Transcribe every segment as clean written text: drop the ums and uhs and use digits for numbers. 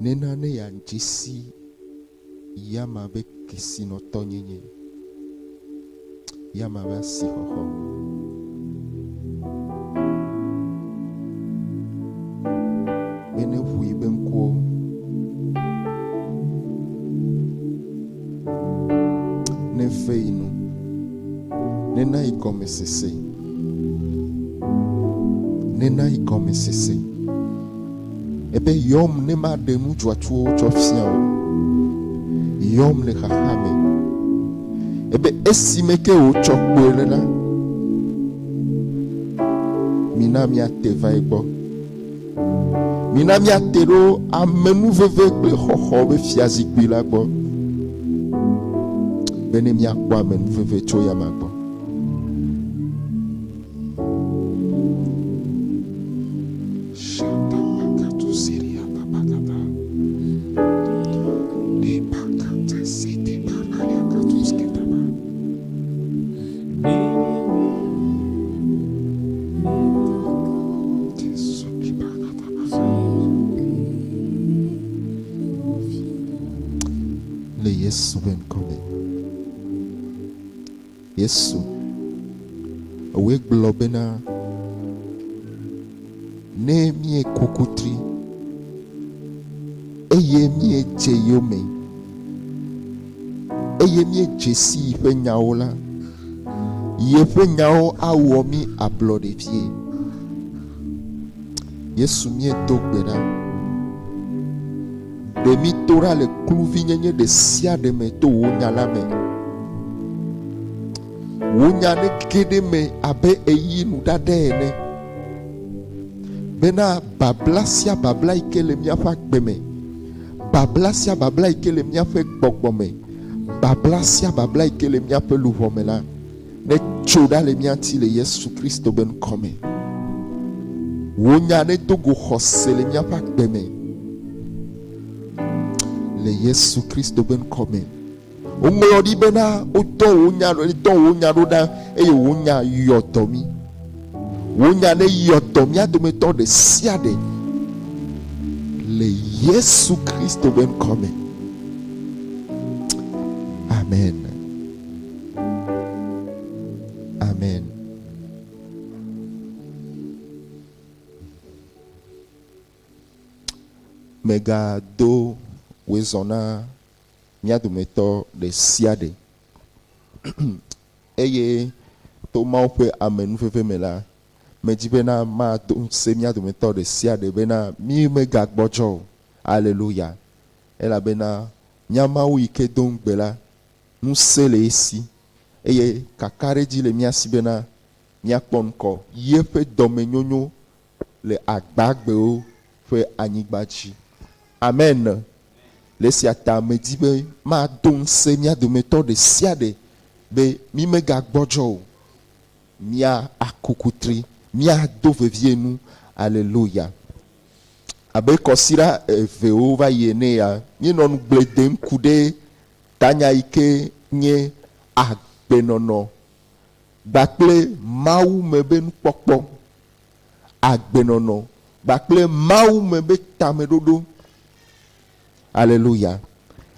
Nena ne yeadze si Yama be kesinɔtɔnyenye, Yama be asixɔxɔ. Be ne ʋu yi be ŋkuwo. Ne ve yi nu. Ne na yi gɔmesese. Ne na yi gɔmesese. Ebe yɔm ne maɖe nu dzɔatsuwo tsɔ fia wò. Yɔm le xaxa me. Ebe esime ke wòtsɔ kpoe le la, mina míate va egbɔ. Mina míate ɖo amenuveve kple xɔxɔ be fiazikpui la gbɔ, bene míakpɔ amenuveve tso yama gbɔ. Le Yesu ƒe ŋkɔ me. Yesu, ewòe gblɔ bena, Ne míeku kutri, eye míedze yome, eye míedze si yiƒe nyawo la, yeƒe nyawo awɔ mí ablɔɖevie. Yesu, míedo gbe ɖa. Ɖe mí to ɖa le kluvinyenye ɖe sia ɖe me to wò nya la me. Wò nya nege ɖe eme abe eyi nuɖaɖɛ ene, bena babla sia babla yi ke le míaƒe agbe me, babla sia babla yi ke le míaƒe gbɔgbɔ me, babla sia babla yi ke le míaƒe luʋɔ me la, netso ɖa le mía ŋuti le Yesu Kristo be ŋkɔ me. Wò nya nedo go xɔse le míaƒe agbe me le Yesu Kristo be ŋkɔ me. Woŋlɔ ɖi bena wodɔ wò nya dɔ wò nya ɖo ɖa eye wò nya yɔ dɔ mí. Wò nya neyɔ dɔ mía dometɔ ɖe sia ɖe le Yesu Kristo be ŋkɔ me. Amen. Amen. Mègado wòezɔ na mía dometɔ ɖe sia ɖe. Eye to Mawu ƒe amenuveve me la, medi bena mado ŋusẽ mía dometɔ ɖe sia ɖe bena mí megagbɔdzɔ o. Aleluya! Elabena mía Mawu yi ke do ŋugbe la, ŋusẽ le esi, eye kakaɖedzi le mía si bena míakpɔ ŋkɔ yeƒe dɔmenyonyo le agbagbewo ƒe anyigba dzi. Amen. Le esia ta medi be mado ŋusẽ mía dometɔ ɖe sia ɖe be mímegagbɔdzɔ o, míaku kutri, míado vevie nu. Aleluya. Abe kɔsiɖa evewo va yi ene ya, míenɔ ŋugble dem ku ɖe tanya yi ke nye agbenɔnɔ kpakple Mawu me be nukpɔkpɔ, agbenɔnɔ kpakple Mawu me be tameɖoɖo. Aleluya.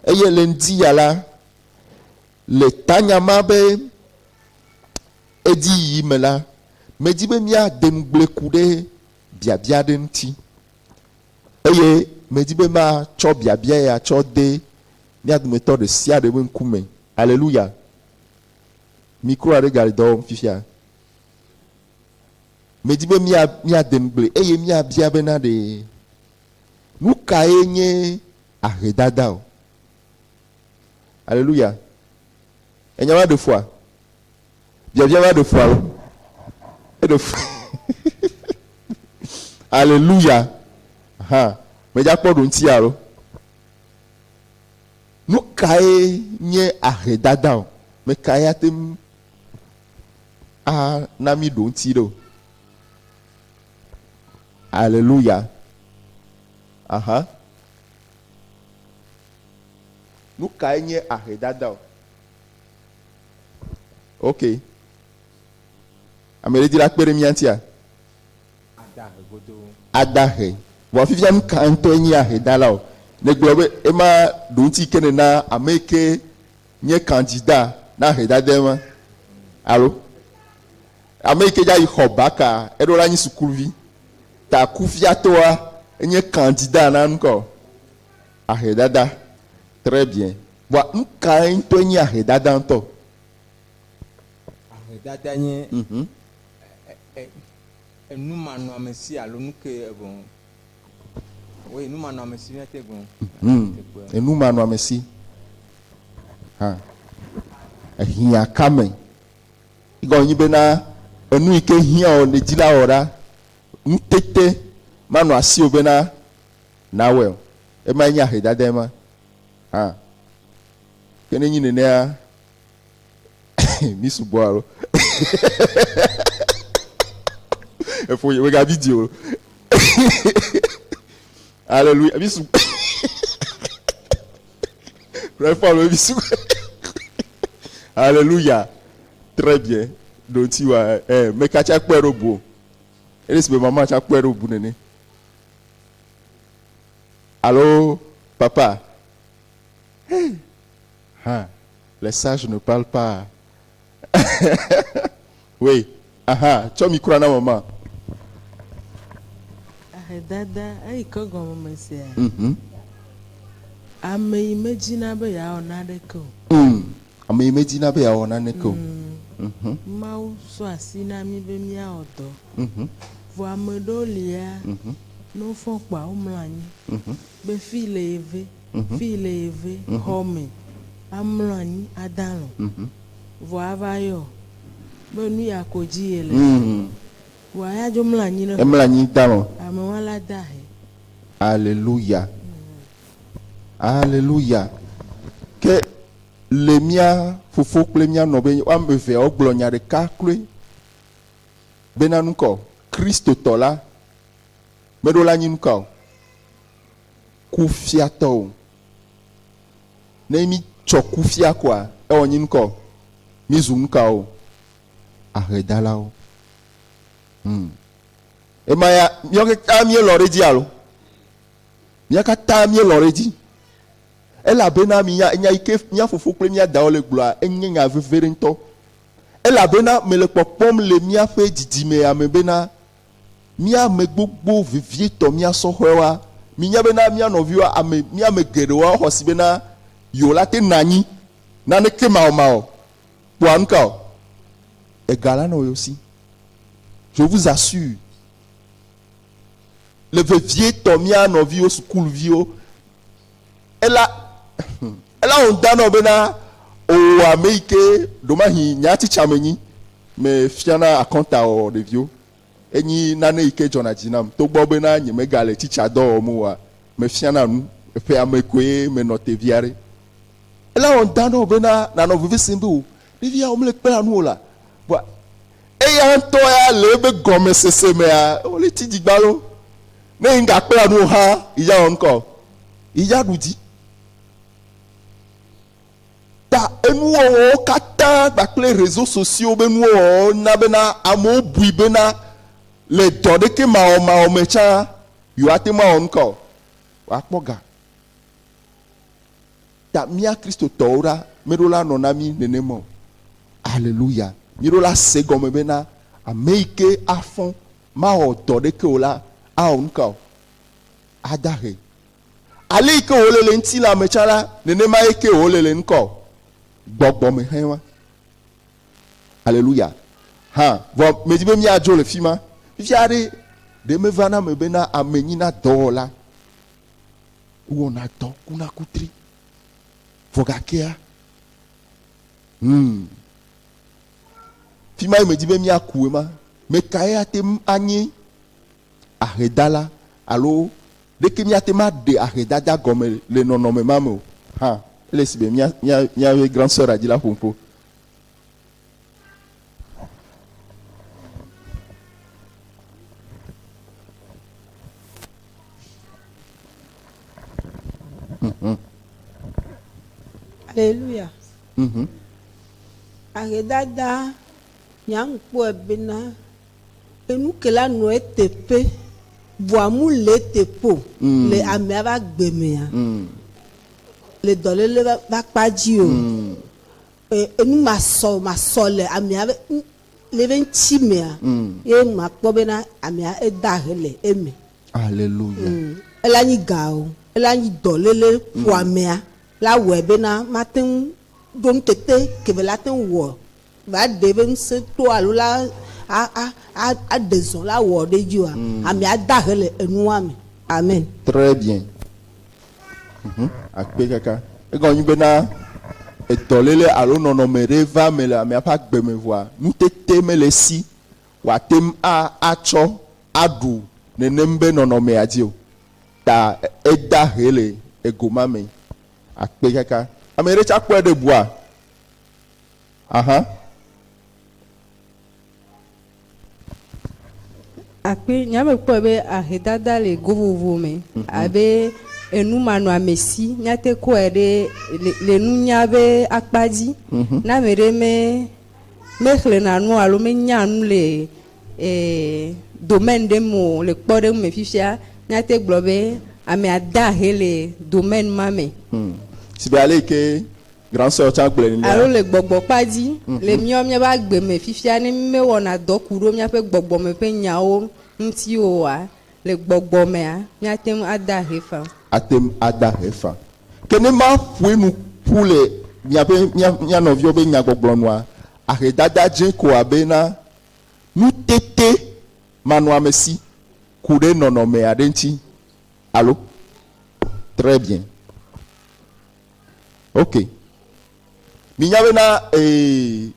Eye le ŋdi ya la, le tanya ma be edziyiyi me la, medi be míade ŋugble ku ɖe biabia aɖe ŋuti. Eye medi be matsɔ biabia ya tsɔ de mía dometɔ ɖe sia ɖe ƒe ŋkume. Aleluya. Mikro aɖe gale dɔ wɔm fifia. Medi be mía, míade ŋugble eye míabia bena ɖe nu kae nye ahedada o. Aleluya. Enya va ɖe fua? Biabia va ɖe fua alo? Eɖe fu. Aleluya. Hã. Medza kpɔ ɖoŋti alo? Nu kae nye ahedada o? Me kae ate ŋu ana mí ɖoŋti ɖo? Aleluya. Aha. Nu kae nye ahedada o? Ok. Ame ɖe di la kpe ɖe mía ŋutia? Adahe. Vɔ fifia nu ka ŋutɔe nye ahedala o? Negblɔ be ema ɖoŋuti ke nena ame yi ke nye kandida na ahedada ema. Alo ame yi ke dza yi xɔ baka eɖo la nyi sukuvi. Ta kufiatɔa enye kandida na ŋkɔ ahedada. Très bien. Vɔa nukae ŋutɔe nye ahedada ŋutɔ? Ahedada nye enumanɔamesi alo nuke evɔ. Oui, numanɔamesi míate gblɔ. Enumanɔamesi hã. Ehiã kame. Egɔme nyi bena enu yi ke hiã wò nèdi la wɔ ɖa, nutete manɔ asiwò bena nawɔe o. Emae nye ahedada ema hã. Ke ne enyi nenea, mi sugbɔ alo efo ye megabi di o. Alléluia. Mi sugbɔ. Frère mi sugbɔ. Alléluia. Très bien. Ɖoŋti wa eh meka tsa kpɔe ɖo bu o. Ele si be mama tsa kpɔe ɖo bu nene. Alo papa. Hey. Ha. Les sages ne parlent pas. oui. Aha. Tsɔ micro na maman. Ahedada eyi ke gɔme mesea. Ame yi medina be yeawɔ naneke o. Ame yi medina be yeawɔ naneke o. Mawu sɔ asi na mí be míawɔ dɔ. Vɔ ame ɖewo lia, ne wofɔ kpoa womlɔ anyi be fi le ye ve, fi le ye ve, xɔ me, amlɔ anyi ada alɔ̃. Vɔ ava yɔ be nu ya ko dzi ye le. Vɔa ya dzo mlɔ anyi ɖe xɔ me. Emlɔ anyi da alɔ̃. Amewa la da ahe. Aleluya. Aleluya. Ke le mía fofo kple mía nɔ be wo ame evea wogblɔ nya ɖeka kloe bena nukɔ Kristotɔ la meɖo la nyi nuka o? Kufiatɔ o. Ne mi tsɔ kufia koa, ewɔ nyi nuka o? Mi zu nuka o? Ahedalawo. Ema ya, míawo katã míelɔ̃ ɖe edzi alo? Mía katã míelɔ̃ ɖe edzi. Elabena minya nya yi ke mía fofo kple mía dawo le gblɔa, enye nya veve ɖe ŋutɔ. Elabena mele kpɔkpɔm le míaƒe didimea me bena mía ame gbogbo vevietɔ mía sɔhɛwoa, minya bena mía nɔviwoa, ame, mía ame geɖewoa woxɔ si bena yewo la te nɔ anyi naneke mawɔmawɔ. Kpɔa nuka o? Ega la nɔ yewo si. Je vous assure, le vevietɔ mía nɔviwo sukuviwo, ela, ela wɔn da nɔ bena o ame yi ke ɖomahi nya tsitsa me nyi me fiana akɔnta wɔ ɖeviwo. Enyi nane yi ke dzɔna dzi nam. Togbɔ bena nye megale tsitsa dɔ wɔm oa, me fiana nu. Eƒe ame koe menɔ te vi aɖe. Ela wɔn da nɔ bena nanɔ veve sem be o ɖevia wo mele kpla nu o la. Vɔa eya ŋutɔ ya le ebe gɔmesese mea, wole tsi dzigbalo. Ne yi ŋgakpla nu o hã, yi dza wɔ ŋkɔ, yi dza ɖu dzi. Ta enuwɔwɔwo katã kpakple réseaux sociaux be nuwɔwɔwo na bena amewo bui bena le dɔ ɖeke mawɔmawɔ me tsã, yewoate ŋu awɔ nuka o, woakpɔ ga. Ta mía Kristotɔwo ɖa, meɖo la nɔ na mí nenema o. Aleluya. Míɖo la se gɔme bena ame yi ke afɔ mawɔ dɔ ɖeke o la, awɔ nuka o? Ada he. Ale yi ke wòle le ŋutilã me tsã la, nenema ye ke wòle le nuka o? Gbɔgbɔ me hã wa. Aleluya. Hã, vɔ medi be míadzo le fi ma. Fifia ɖe, ɖe meva na eme bena ame nyi na dɔwɔla. Wowɔna dɔ kuna kutri. Vɔ gakea, fi ma ye medi be míaku ema. Mekae ate ŋu anye ahedala alo ɖeke míate ŋu aɖe ahedada gɔme le nɔnɔme ma me o hã? Ele si be mía, mía, míaƒe grand sœur dzi la ƒo ƒo. Alléluia. Ahedada, nya ŋkpɔe bena enu ke la nɔ eteƒe. Vɔa mu le eteƒe o le amea ƒe agbe mea, le dɔléle ƒe akpa dzi o. Enu masɔ masɔ le amea ƒe le eƒe ŋuti mea, ye makpɔ bena amea eda he le eme. Aleluya. Ela nyi ga o, ela nyi dɔléle ƒo amea la wɔe bena mate ŋu ɖo nutete ke be la te ŋu wɔ va ɖe eƒe ŋusẽ to alo la a a a aɖe zɔ la wɔ ɖe edzi oa, amea da he le enua me. Amen. Très bien. Mhm. Akpe kaka. Egɔme nyi bena edɔléle alo nɔnɔme ɖe va eme le amea ƒe agbe me vɔa, nutete mele esi wòate ŋu a atsɔ aɖu nenem be nɔnɔmea dzi o. Ta eda he le ego ma me. Akpe kaka. Ame ɖe tsa kpɔe ɖe bua? Aha. Akpe, nya me kpɔe be ahedada le go vovovo me abe enumanɔamesi míate kɔe ɖe le nunya be akpa dzi. Ne ame ɖe me mexlẽna nu alo menya nu le domaine ɖe me o le kpɔɖeŋu me fifia, míate gblɔ be amea da ahe le domaine ma me. Sigbe ale yi ke Grand sœur tsã gblɔe nenea. Alo le gbɔgbɔ kpa dzi, le míawo míaƒe agbe me fifia ne mímewɔna dɔ ku ɖo míaƒe gbɔgbɔme ƒe nyawo ŋuti oa, le gbɔgbɔ mea, míate ŋu ada ahe faa. Ate ŋu ada ahe faa. Ke ne maƒoe nu ƒu le miaƒe, mía, mía nɔviwo ƒe nyagbɔgblɔ nua, ahedada dze ko abe na nutete manɔamesi ku ɖe nɔnɔme aɖe ŋuti, alo? Très bien. Ok. Minya bena ee,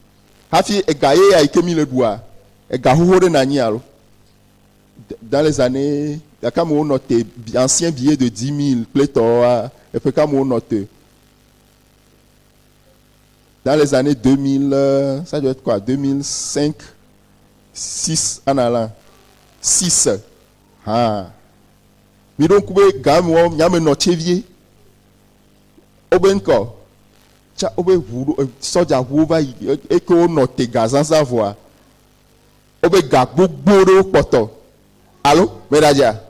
hafi ega ye ya yi ke mi le ɖua, ega xoxo ɖe nanyi alo? Dans les années, gake amewo nɔ te ancien billet de 10 000 kple tɔwoa, eƒe ke amewo nɔ te. Dans les années 2000, ça doit être quoi? 2005, 6 en allant. 6. Ha. Mi ɖo ŋku be gamewo nyame nɔ tse vie. Wobe ŋkɔ tsa wobe ʋu ɖo sɔdza ʋuwo va yi eke wonɔ te ga zazã vɔa wobe ga gbogbo ɖewo kpɔtɔ alo meɖadzea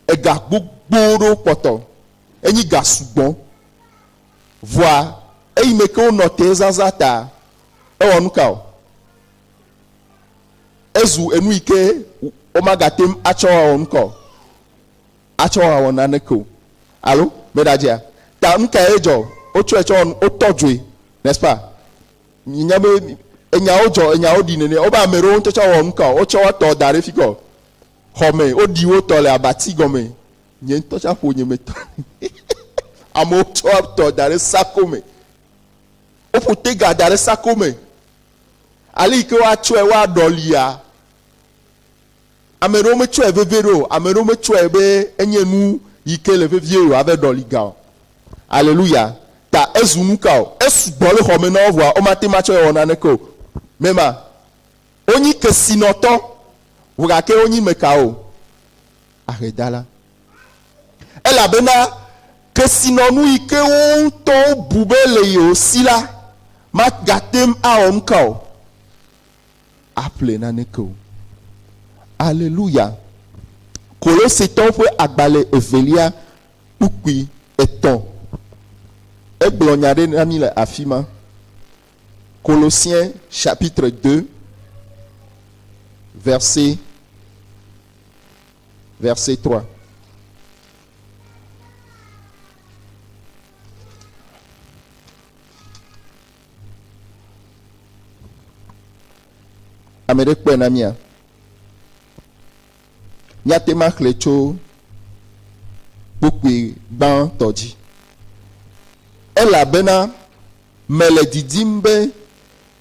ega gbogbo ɖewo kpɔtɔ enyi ga sugbɔ vɔa eyi me ke wonɔ te zazã ta ewɔ nuka o ezu enu yi ke womagate ŋu atsɔ awɔ nuka o atsɔ awɔ naneke o. Alo, meɖadzea? Ta nukae dzɔ? Wotsɔe tsɔ wɔ nu, wotɔ dzoe, n'est-ce pas? Minya be enyawo dzɔ, enyawo ɖi nene. Wobe ame ɖewo ŋutɔ tsɔ wɔ nuka o? Wotsɔ woatɔ da ɖe fi kɔ xɔ me, woɖi wo tɔ le abati gɔme. Nye ŋutɔ tsã ƒo nye me tɔ. Amewo tsɔ woatɔ da ɖe sako me. Woƒo tega da ɖe sako me. Ale yi ke woatsɔe woaɖɔlia, Ame ɖewo metsɔe vevie ɖo o. Ame ɖewo metsɔe be enye nu yi ke le vevie yewoave ɖɔli ga o. Aleluya. Ta ezu nu ka o? Esugbɔ le xɔme na wo vɔa womate ŋu atsɔe wɔ naneke o. Mema, wonyi kesinɔtɔ, vɔ gake wonyi meka o? Ahedala. Elabena kesinɔnu yi ke wo ŋutɔwo bu be le yewo si la, magate ŋu awɔ nu ka o? aƒle naneke o. Aleluya! Kolosetɔwo ƒe agbalẽ evelia kpukpui etɔ̃, egblɔ nya ɖe na mí le afi ma. Colossiens chapitre 2 verset verset 3. Ame ɖe kpɔe na mía? Míate ŋu axlẽ tso kpukpui gbãtɔ dzi. Elabena mele didim be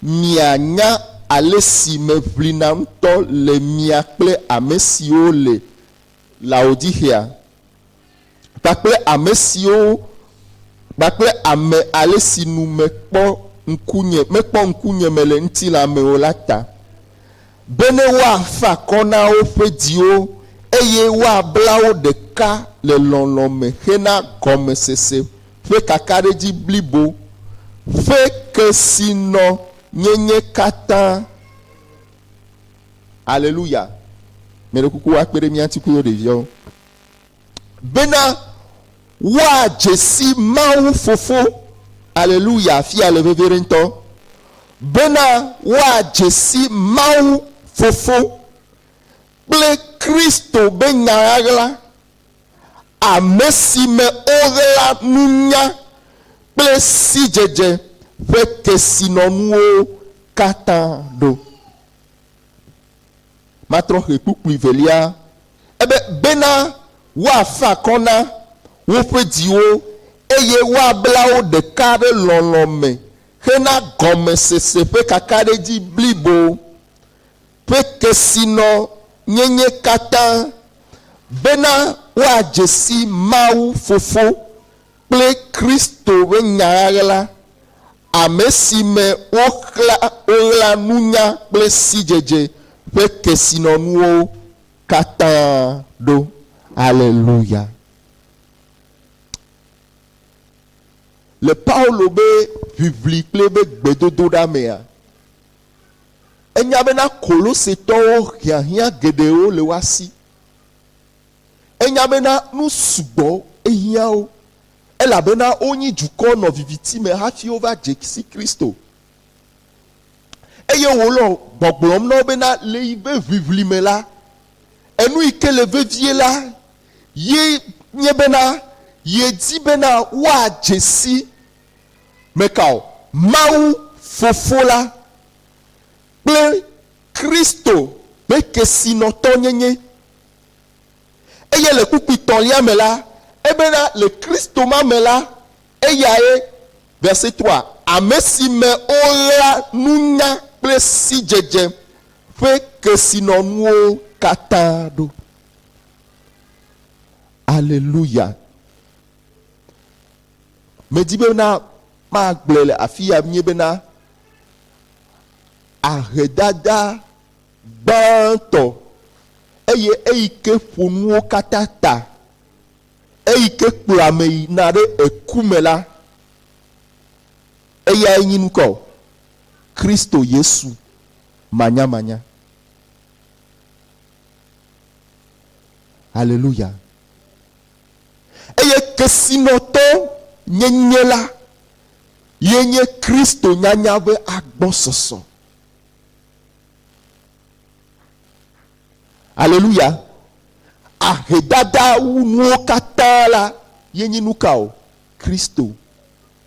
mianya ale si meʋlina ŋutɔ le mia kple ame siwo le Laodixea kpakple ame siwo kpakple ame ale si nu mekpɔ ŋkunye mekpɔ ŋkunye me le ŋutilã me o la ta, bene woafa akɔ na woƒe dziwo eye woabla wo ɖeka le lɔlɔ̃ me hena gɔmesese ƒe kakaɖedzi blibo ƒe kesinɔnyenye katã. Aleluya! Meɖe kuku woakpe ɖe mía ŋuti kudo ɖeviawo. Bena woadze si Mawu Fofo, aleluya, afia le vevie ŋutɔ, bena woadze si Mawu Fofo kple Kristo be nya ɣaɣla, ame si me woɣla nunya kple sidzedze ƒe kesinɔnuwo katã ɖo. Matrɔ xe kpukpui velia, ebe, Bena woafa akɔ na woƒe dziwo eye woabla wo ɖeka ɖe lɔlɔ̃ me hena gɔmesese ƒe kakaɖedzi blibo ƒe kesinɔnyenye katã, bena woadze si Mawu Fofo kple Kristo ƒe nya ɣaɣla, ame si me woɣla woɣla nunya kple sidzedze ƒe kesinɔnuwo katã ɖo. Aleluya! Le Paulo be ʋiʋli kple eƒe gbedodoɖa mea, Enya bena Kolosetɔwo hiahiã geɖewo le woa si. Enya bena nu sugbɔ ehiã wo, elabena wonyi dukɔ nɔ viviti me hafi wova dze si Kristo. Eye wòlɔ gbɔgblɔm na wo bena le yiƒe ʋiʋli me la, enu yi ke le vevie la ye nye bena yedi bena woadze si Meka o, Mawu Fofo la kple Kristo ƒe kesinɔtɔnyenye. Eye le kpukpui tɔ̃lia me la, ebena le Kristo ma me la, eyae, verset 3, ame si me woɣla nunya kple sidzedze ƒe kesinɔnuwo katã ɖo. Aleluya! Medi bena magblɔe le afi ya nye bena ahedada gbãtɔ eye eyi ke ƒo nuwo katã ta, eyi ke kplɔ ame yina ɖe eku me la, eyae nyi nukɔ? Kristo Yesu manyamanya. Haleluya. Eye kesinɔtɔ nyenye la ye nye Kristo nyanya ƒe agbɔsɔsɔ. Aleluya. Ahedada wu nuwo katã la ye nyi nuka o? Kristo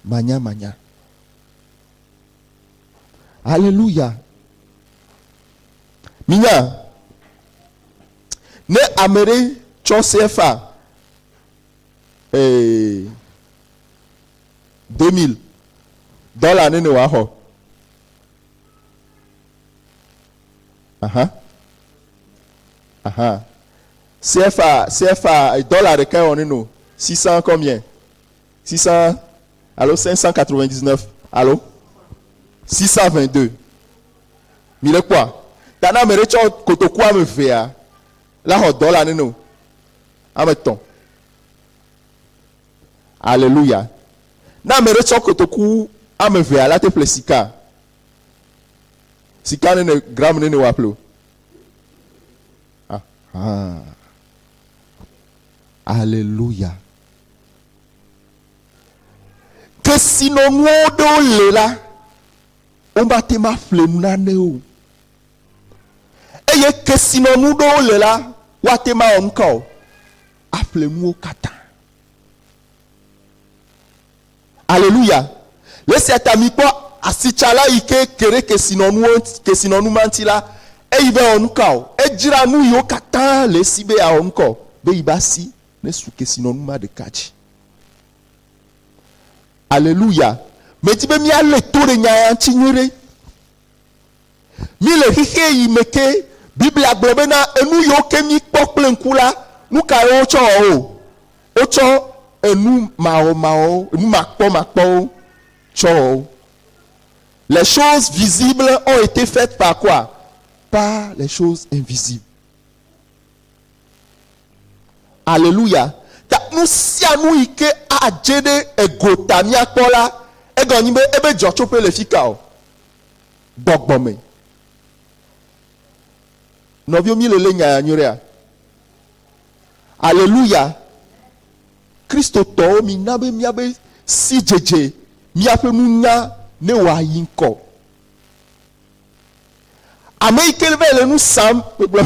manyamanya. Aleluya. Minya, ne ame ɖe tsɔ CFA ee, 2000 dɔla nene wòaxɔ. Aha. Aha. CFA, CFA dɔla ɖeka wɔ nene o. 600 combien? 600 alo 599 alo 622. Mi ɖe kpɔa? Ta ne ame ɖe tsɔ kotoku ame evea, la xɔ dɔla nene o. Ame etɔ̃. Aleluya. Ne ame ɖe tsɔ kotoku ame evea, la te ƒle sika. Sika nene, gram nene wòaƒle o. Aha. Aleluya. Kesinɔnuwo ɖewo le la, womate ŋu aƒle nane o. Eye kesinɔnu ɖewo le la, woate ŋu awɔ nuka o? Aƒle nuwo katã. Aleluya. Le esia ta mikpɔ asitsala yi ke ke ɖe kesinɔnuwo kesinɔnu ma ŋuti la, eyi va wɔ nuka o? Edzra nu yiwo katã le esi be yeawɔ nuka o? Be yi be asi nesu kesinɔnu ma ɖeka dzi. Aleluya. Medi be míalé to ɖe nya ya ŋuti nyuiɖe. Míle xexe yi me ke Biblia gblɔ bena enu yiwo ke míkpɔ kple ŋku la, nu kae wotsɔ wɔ wo? Wotsɔ enu mawɔmawɔwo, enu makpɔmakpɔwo tsɔ wɔ wo. Les choses visibles ont été faites par quoi? Par les choses invisibles. Aleluya. Ta nu sia nu yi ke adze ɖe egota míakpɔ la, egɔme nyi be ebe dzɔtsoƒe le fika o? Gbɔgbɔ me. Nɔviwo, míle lé nya ya nyuiɖea? Aleluya. Kristotɔwo mina be míabe sidzedze, míaƒe nunya ne wòayi ŋkɔ. Ame yi ke va le nu sam, megblɔ,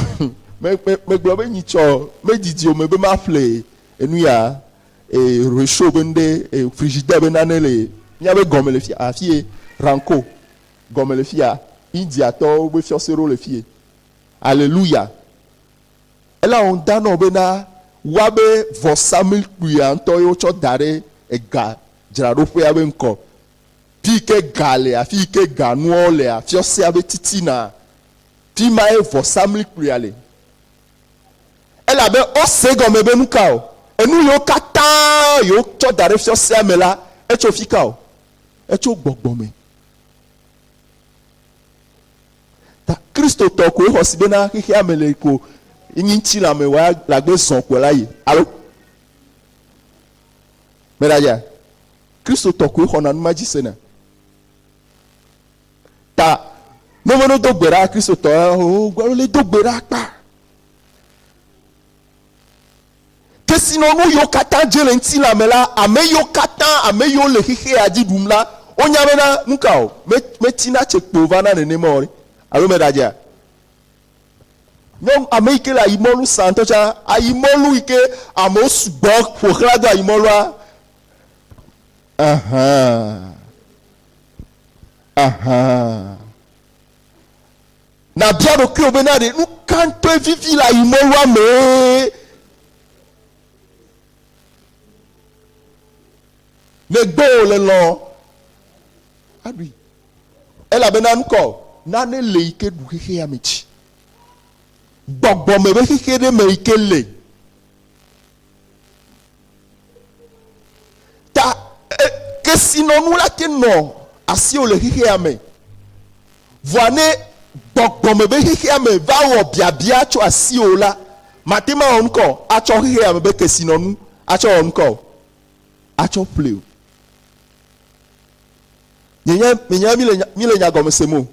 me, me, megblɔ be nyitsɔ medidi o me be maƒle enu ya, e, réchaud be nuɖe, e, frigidaire be nane le míabe gɔme le fia, afie, Ranco gɔme le fia, Indiatɔwo be fiɔse ɖewo le fie. Aleluya. Ela wɔm da nɔ bena woabe vɔsamlekpuia ŋutɔ ye wotsɔ da ɖe ega dzraɖoƒea be ŋkɔ. Fi yi ke ga lea, fi yi ke ganuawo lea, fiɔsea be titina, fi mae vɔsamlekpuia le. Elabe wose egɔme be nuka o? Enu yiwo katã yewotsɔ da ɖe fiɔsea me la, etso fika o? Etso gbɔgbɔ me. Ta Kristotɔ koe xɔ si bena xexea me le ko nyi ŋutilã me wa la gbe zɔn ko la yi. Alo? Meɖadza? Kristotɔ koe xɔna nu ma dzi sena. Ta ne wo do gbe ɖa Kristotɔ o gbɔ le do gbe ɖa kpa. Kesinɔnu yiwo katã dze le ŋutilã me la, ame yiwo katã, ame yiwo le xexea dzi ɖum la, wonya bena nu ka o, metsina tse kpo vana nenema o ɖe. Alo meɖadzea? Nyɔnu, ame yi ke le ayimɔlu sa ŋutɔ tsã, ayimɔlu yi ke amewo sugbɔ ƒo xlã do ayimɔlua, ahan, ahan. Nàbia ɖokuiwò bena ɖe nu ka ŋutɔe vivi le ayimɔlua mee? Negbe wò le lɔ̃ aɖui. Elabena nukɔ nane le yi ke ɖu xexea me dzi. Gbɔgbɔme be xexe ɖe me yi ke le. Ta e, kesinɔnu la te nɔ asiwò le xexea me. Vɔa ne gbɔgbɔme be xexea me va wɔ biabia tso asiwò la, mate ŋu awɔ nukɔ atsɔ xexea me be kesinɔnu atsɔ wɔ nukɔ o, atsɔ ƒle o. Nye menya mi le mi le nya gɔme sem o.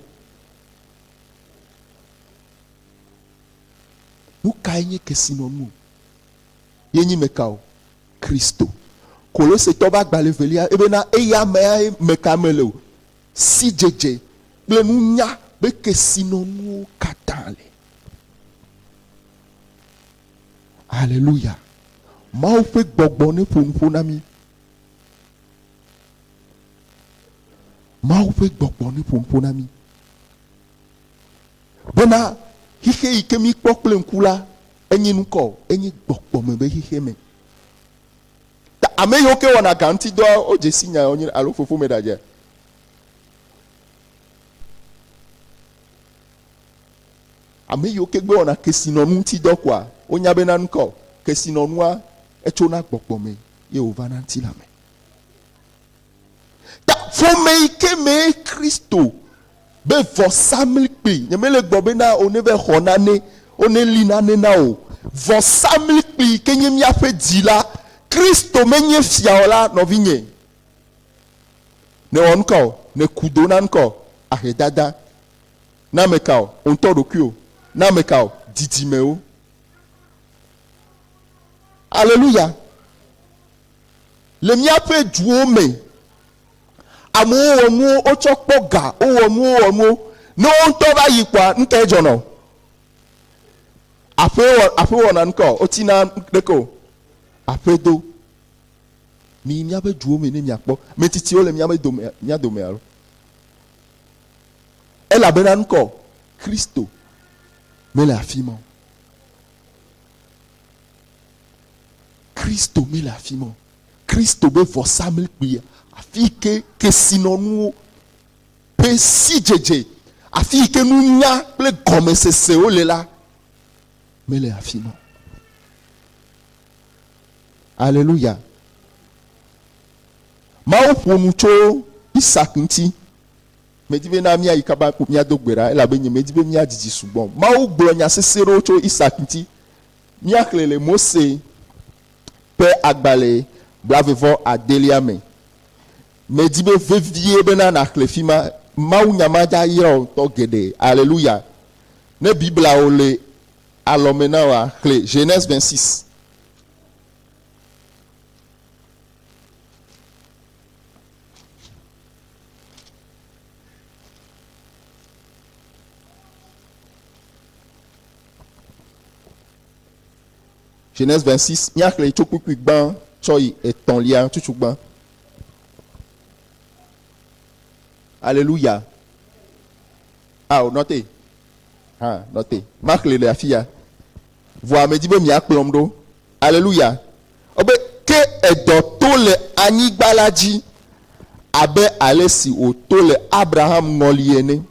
Nu kae nye kesinɔnu o? Ye nyi meka o? Kristo. Kolosetɔ be agbalẽ evelia ebena eya amea meka mele o. Sidzedze kple nunya be kesinɔnuwo katã le. Aleluya. Mawu ƒe gbɔgbɔ neƒo nuƒo na mí. Mawu ƒe gbɔgbɔ neƒo nuƒo na mí. Bena xixe yi ke míkpɔ kple ŋku la, enye nukɔ o, enye gbɔgbɔme be xixe me. Ta ame yiwo ke wɔna ga ŋuti dɔa, wodze si nya wonye alo fofo me ɖadzea. Ame yiwo ke gbe wɔna kesinɔnu ŋuti dɔ koa, wonya bena nukɔ o, kesinɔnua etsona gbɔgbɔme ye wòvana ŋutilã me. Ta ƒome yi ke mee Kristo be vɔsamlekpui, nyemele gblɔ bena woneva xɔ nane, woneli nane na o. Vɔsamlekpui yi ke nye míaƒe dzi la, Kristo menye fia o la, nɔvinye, nèwɔ nuka o? Nèku do na nuka o? Ahedada. Na ame ka o? Wò ŋutɔ ɖokuiwò. Na ame ka o? Didimewo. Aleluya. Le míaƒe duwo me, amewo wɔ nuwo, wotsɔ kpɔ ga, wowɔ nuwo, wɔ nuwo. Ne wo ŋutɔ va yi kpɔa, nu kae dzɔna o? Aƒe wɔ, aƒe wɔna nu ka o? Wotsina ɖeke o. Aƒe do. Miyi míaƒe duwo me ne miakpɔ. Ame tsitsiwo le míaƒe dome, mía dome alo? Elabena nu ka o? Kristo mele afi ma o. Kristo mele afi ma o. Kristo be vɔsamlekpuia, afi yi ke kesinɔnuwo ƒe sidzedze, afi yi ke nunya kple gɔmesesewo le la, mele afi ma o. Aleluya. Mawu ƒo nu tso Isak ŋuti. Medi be na míayi kaba míado gbe ɖa elabe nyemedi be míadidi sugbɔ o. Mawu gblɔ nya sesẽ ɖewo tso Isak ŋuti. Míaxlẽe le Mose ƒe agbalẽ blaeve vɔ adelia me. Medi be vevie bena nàxlẽ fi ma. Mawunya ma dza yra wò ŋutɔ geɖe. Aleluya! Ne Biblia wò le alɔme na wòa, xlẽ Genèse 26. Genèse 26, míaxlẽe tso kpukpui gbã tsɔ yi etɔ̃lia tutu gbã. Aleluya. Ao, nɔ te. Hã, nɔ te. Maxlẽe le afi ya. Vɔa medi be miakplɔm ɖo. Aleluya. Wobe, Ke edɔ to le anyigba la dzi abe ale si wòto le Abraham ŋɔli ene.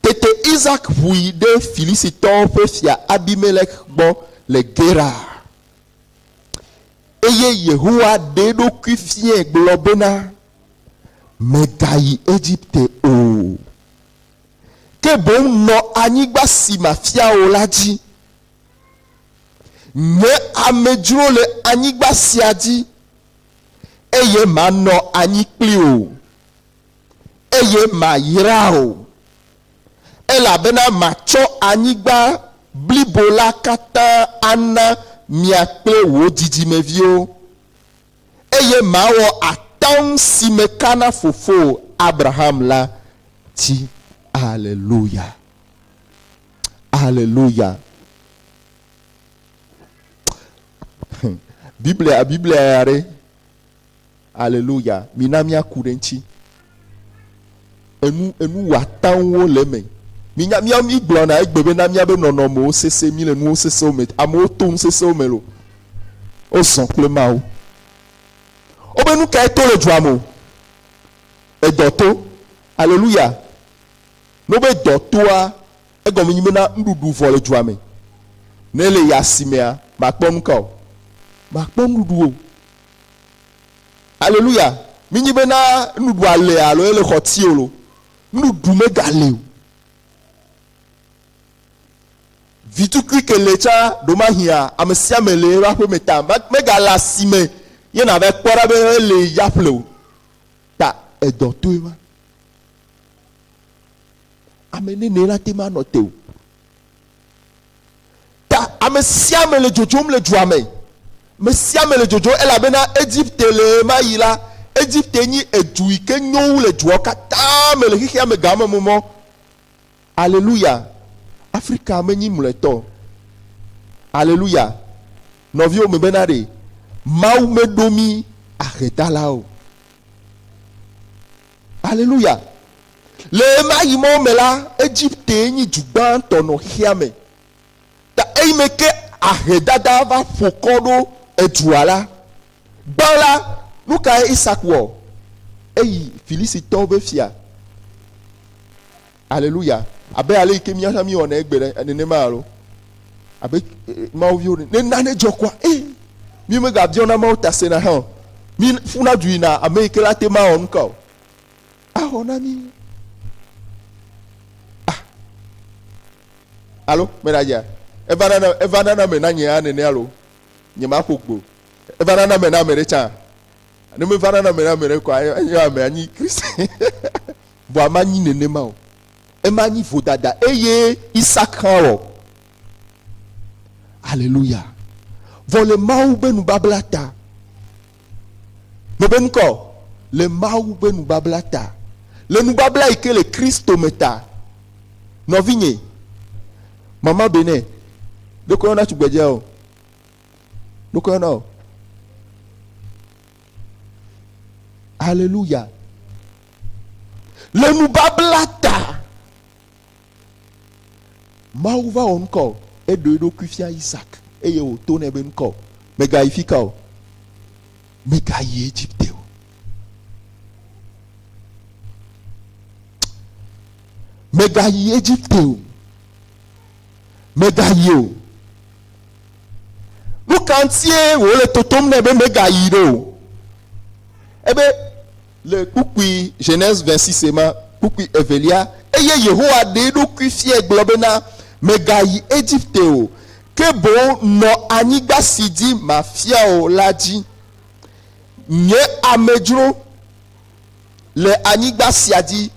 Tete Isak ʋu yi ɖe Filisitɔwo ƒe fia Abimelek gbɔ le Gerar. Eye Yehowa ɖe eɖokui fiae gblɔ bena, Mègayi Egipte o, ke boŋ nɔ anyigba si mafia wò la dzi. Nye amedzro le anyigba sia dzi, eye manɔ anyi kpli wò, eye mayra wò, elabena matsɔ anyigba blibo la katã ana mia kple wò dzidzimeviwo, eye mawɔ atam si meka na fofowò Abraham la dzi. Aleluya! Aleluya! Biblia, Biblia ya ɖe. Aleluya! Mina míaku ɖe eŋuti. Enu, enu wɔataŋwo le eme. Minya, mía, mígblɔna egbe bena míabe nɔnɔmewo sese, míle nuwo sesewo me. Amewo to nu sesewo me lo. Wozɔ kple Mawu. Wobe nu kae to le dua me o? Edɔ to. Aleluya! Ne wobe dɔ toa, egɔme nyi bena nuɖuɖu vɔ le dua me. Ne ele yi asimea, makpɔ nuka o? Makpɔ nuɖuɖu o. Aleluya! Minyi bena nuɖuɖua le alo ele xɔ ti o lo, nuɖuɖu megale o. Vitukui ke le tsã ɖomahia ame sia ame le eƒe aƒeme ta megale asime ye nava kpɔ ɖa be ele ya ƒle o. Ta edɔ toe ma. Ame nene la te ma nɔ te o. Ta ame sia ame le dzodzom le dua me. Ame sia ame le dzodzom elabena Egipte le ɣemaɣi la, Egipte nyi edu yi ke nyo wu le duawo katã me le xexea me game me mɔ. Aleluya! Afrika menyi mlɔetɔ o. Aleluya! Nɔviwo me bena ɖe Mawu meɖo mí ahedalawo o. Aleluya! Le ɣemaɣi mawo me la, Egiptee nyi du gbãtɔ nɔ xexea me. Ta eyime ke ahedada va ƒo kɔ ɖo edua la, gbã la, nu kae Isak wɔ? Eyi Filisitɔwo ƒe fia. Aleluya! Abe ale yi ke mía hã míewɔnɛ egbe ɖe, nenema alo? Abe Mawu viwo ene. Ne nane dzɔ koa, ee, mí megabiɔna Mawu ta sena hã o. Mí ƒuna du yina ame yi ke la te mawɔ nuka o. Axɔ na mí. Ah. Alo, meɖadzea? Eva nana, eva nana me na nye ya nene alo? Nye maƒo gbo. Eva nana me na ame ɖe tsã. Ne meva nana me na ame ɖe koa, enye ame anyi Kristi. Vɔa manyi nenema o. Ema nyi vodada eye Isak hã wɔ. Aleluya. Vɔ le Mawu be nubabla ta, Mebe ŋkɔ le Mawu ƒe nubabla ta, le nubabla yi ke le Kristo me ta. Nɔvinye, mama be nɛ, ɖeko yɔna tugbedze o, ɖeko yɔna o. Aleluya. Le nubabla ta, Mawu va wɔ ŋkɔ, eɖo eɖokui fia Isak eye wòto nɛ be ŋkɔ, mègayi fika o, mègayi Egipte o. Mègayi Egipte o. Mègayi o. Nu ka ŋutie wòle totom nɛ be megayi ɖo o? Ebe Le kpukpui Genèse 26 ma, kpukpui evelia, eye Yehowa ɖe eɖokui fiae gblɔ bena, Mègayi Egipte o, ke boŋ nɔ anyigba si dzi mafia wò la dzi. Nye amedzro le anyigba sia dzi,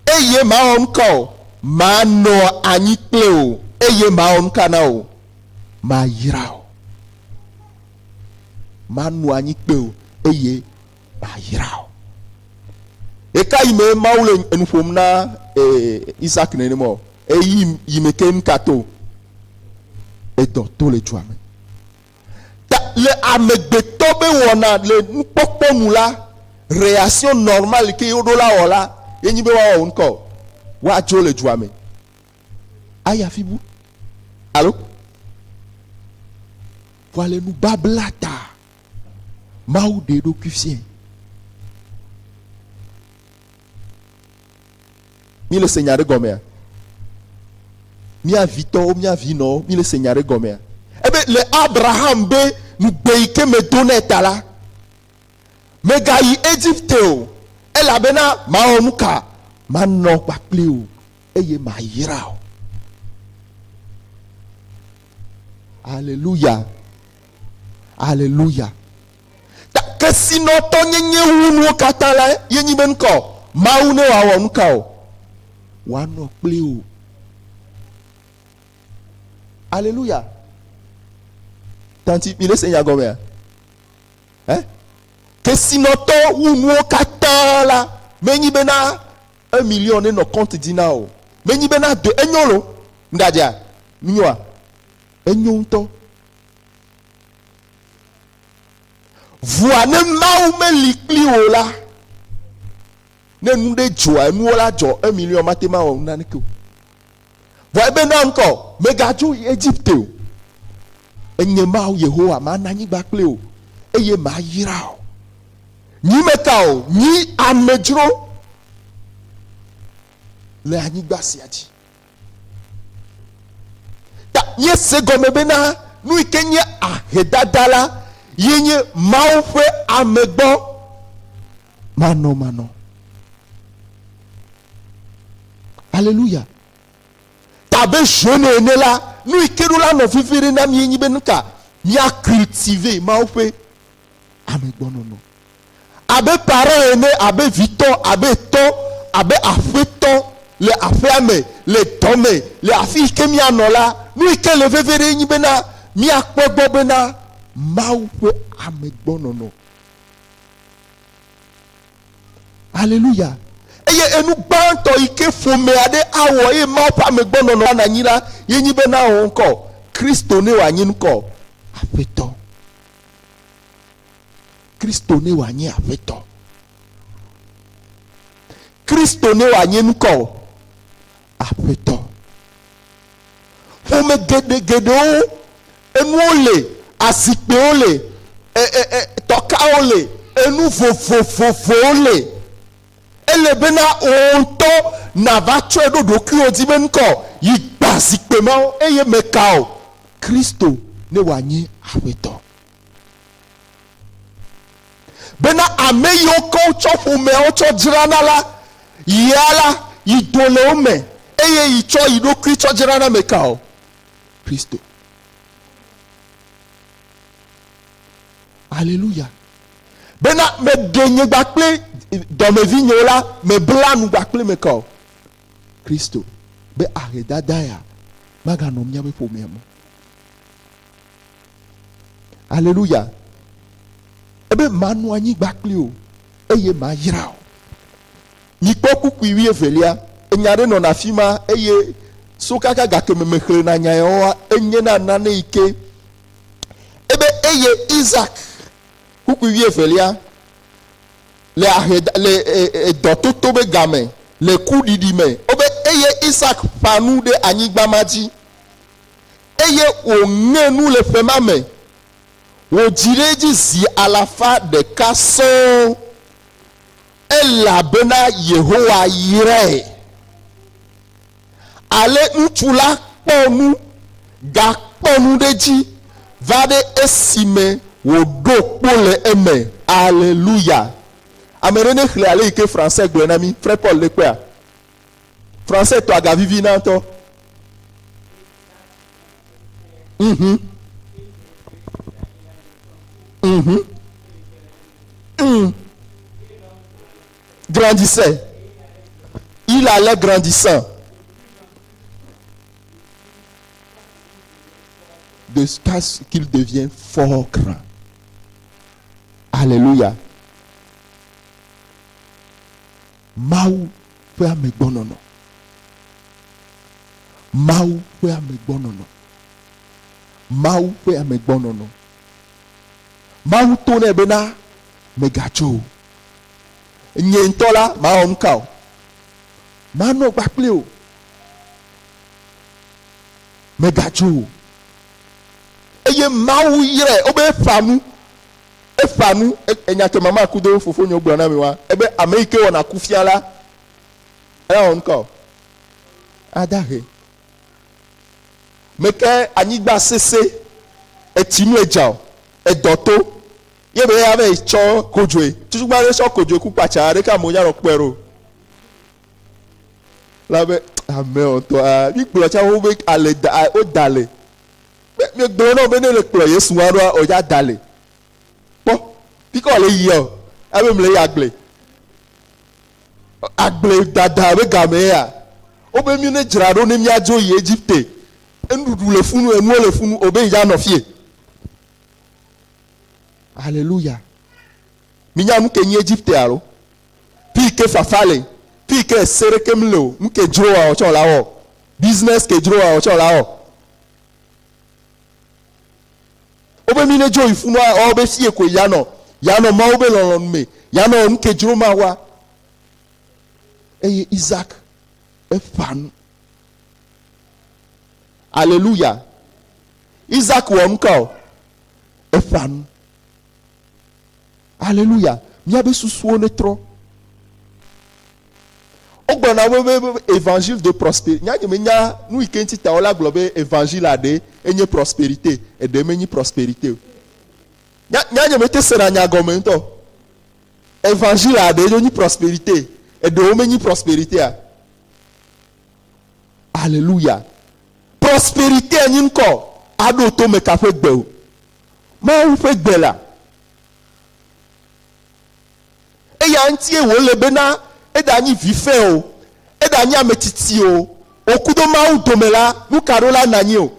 eye mawɔ nuka o? Manɔ anyi kple wò, eye mawɔ nuka na wò? Mayra wò. Manɔ anyi kpe wò, eye mayra wò. Ɣekaɣi mee Mawu le enu ƒom na Isak nenema o? Eyi yi me ke nuka to? Edɔ to le dua me. Ta le amegbetɔ be wɔna le nukpɔkpɔ nu la, reaction normale ke woɖo la wɔ la, ye nyi be woawɔ wo ŋkɔ o. Woadzo le dua me ayi afi bu. Alo? Vɔa le nubabla ta, Mawu ɖe eɖokui fiae. Mi le se nya ɖe gɔmea? Mía vitɔwo, mía vinɔwo, mi le se nya ɖe gɔmea? Ebe le Abraham be ŋugbe yi ke medo nɛ ta la, megayi Egipte o, elabena mawɔ nu ka? Manɔ kpakpli wò eye mayra wò. Aleluya. Aleluya. Ta kesinɔtɔnyenye wu nuwo katã la ye nyi be ŋkɔ Mawu ne wòawɔ nu ka o? Wòanɔ kpli wò. Aleluya. Tanti, mi le se nya gɔmea? Eh? Kesinɔtɔ wu nuwo katã la menyi bena un million ne nɔ compte dzi na o. Menyi bena de enyo lo. Ŋɖadzea? Nyoa? Enyo ŋutɔ. Vɔa ne Mawu meli kpli wò la, ne nu ɖe dzɔa, enuwo la dzɔ, un million mate ŋu awɔ naneke o. Vɔa ebe na ŋkɔ, megadzo yi Egipte o. Enye Mawu Yehowa, mana anyigba kpli wò, eye mayra wò. Nyi meka o, nyi amedzro le anyigba sia dzi. Ta míese gɔme bena nu yi ke nye ahedada la ye nye Mawu ƒe ame gbɔ manɔmanɔ. Aleluya. Ta abe jeune ene la, nu yi ke ɖo la nɔ vevi ɖe na mí ye nyi be nuka? Mía cultiver Mawu ƒe ame gbɔ nɔnɔ. Abe parent ene, abe vitɔ, abe tɔ, abe aƒetɔ le aƒea me, le dɔ me, le afi yi ke míanɔ la, nu yi ke le veve ɖee nyi bena míakpɔ egbɔ bena Mawu ƒe amegbɔnɔnɔ. Aleluya! Eye enu gbãtɔ yi ke ƒome aɖe awɔ eye Mawu ƒe amegbɔnɔnɔ anɔ anyi la, ye nyi bena wò ŋkɔ, Kristo ne wòanyi ŋkɔ, Aƒetɔ. Kristo ne wòanye Aƒetɔ. Kristo ne wòanye ŋkɔ Aƒetɔ. Ƒome geɖe geɖewo, enuwo le, azikpuiwo le, e, e, e, tɔkawo le, enu vovovovowo le. Ele bena wò ŋutɔ nàva tsɔe ɖo ɖokuiwò dzi be ŋkɔ yi gbã zikpui mawo eye meka o. Kristo ne wòanye Aƒetɔ. Bena ame yiwo ke wotsɔ ƒomeawo tsɔ dzrana la, yia la, yi do le wo me, eye yi tsɔ yi ɖokui tsɔ dzrana meka o. Kristo. Aleluya. Bena meɖe nye kpakple dɔmevinyewo la, mebla nu kpakple meka o. Kristo. Be ahedada ya maganɔ míaƒe ƒomea me. Aleluya. Ebe manɔ anyigba kpli o eye mayra o. Mikpɔ kpukpui wuievelia, enya ɖe nɔna afi ma eye so kaka gakeme mexlẽna nya yawoa, enyena nane yi ke ebe eye Isak, kpukpui wuievelia, le ahe le edɔtoto be game le kuɖiɖi me, wobe eye Isak ƒã nu ɖe anyigba ma dzi. Eye wòŋe nu le ƒe ma me, wòdzi ɖe edzi zi alafa ɖeka sɔŋ, elabena Yehowa yrae. Ale ŋutsu la kpɔ nu, gakpɔ nu ɖe edzi va ɖe esime wòɖo kpo le eme. Aleluya! Ame ɖe nexlẽ ale yi ke Français gblɔe na mí. Frère Paul, nèkpɔea? Français tɔa gavivina ŋutɔ. Mhm. Mhm. Mm. Grandissait. Il allait grandissant. De ce qu'il devient fort grand. Alléluia. Mawu ƒe amegbɔnɔnɔ. Mawu ƒe amegbɔnɔnɔ. Mawu ƒe amegbɔnɔnɔ. Mawu to nɛ bena, Mègatso o. Nye ŋutɔ la, mawɔ nuka o? Manɔ kpakpli wò. Mègatso o. Eye Mawu yrae. Wobe eƒa nu. Eƒa nu. Enya ke mama kudo fofonyewo gblɔ na mi wa, ebe ame yi ke wɔna kufia la, ela wɔ nuka o? Ada he. Meke anyigba sese, etsi nu edza o, edɔ to, ye be ya va yi tsɔ kodzoe. Tutugbã ɖe tsɔ kodzoe ku kpatsa ɖeke amewo nya nɔ kpɔe ɖo. La be ame ŋutɔa, mi gblɔ tsa wo be ale da, wo da le. Be mi gblɔ na wo be ne le kplɔ Yesu wa ɖoa, o dza da le. Kpɔ, fike wòle yia o, ebe mle yi agble. Agble dada be game ya. Wobe mi ne dzra ɖo ne miadzo yi Egipte. Enuɖuɖu le funu, enuwo le funu, wobe yi dza nɔ fie. Aleluya. Minya nu ke nyi Egipte alo? Fi ke fafa le, fi ke ese ɖeke mele o, nu ke dzro wa tsɔ la wɔ. Business ke dzro wa tsɔ la wɔ. Wobe mi ne dzo yi funua, wobe fie koe ya nɔ. Ya nɔ Mawu be lɔlɔ̃nu me. Ya nɔ nu ke dzro Mawua. Eye Isak eƒa nu. Aleluya. Isak wɔ nuka o? Eƒa nu. Aleluya. Míabe susuwo netrɔ. Wogblɔna be be évangile de prospérité. Nya nye menya nu yi ke ŋuti ta wola gblɔ be évangile aɖe enye prospérité, eɖe menyi prospérité o. Nya nya nye mete sena nya gɔme ŋutɔ. Évangile aɖe nyi prospérité, eɖewo menyi prospérité a. Alléluia. Prospérité nyi ŋkɔ aɖo to meka ƒe gbe o. Mawu ƒe gbe la. Eya ŋutie wòle bena eɖanyi vi fẽ o, eɖanye ame tsitsi o, wò kudo Mawu dome la, nuka ɖo la nanyi o?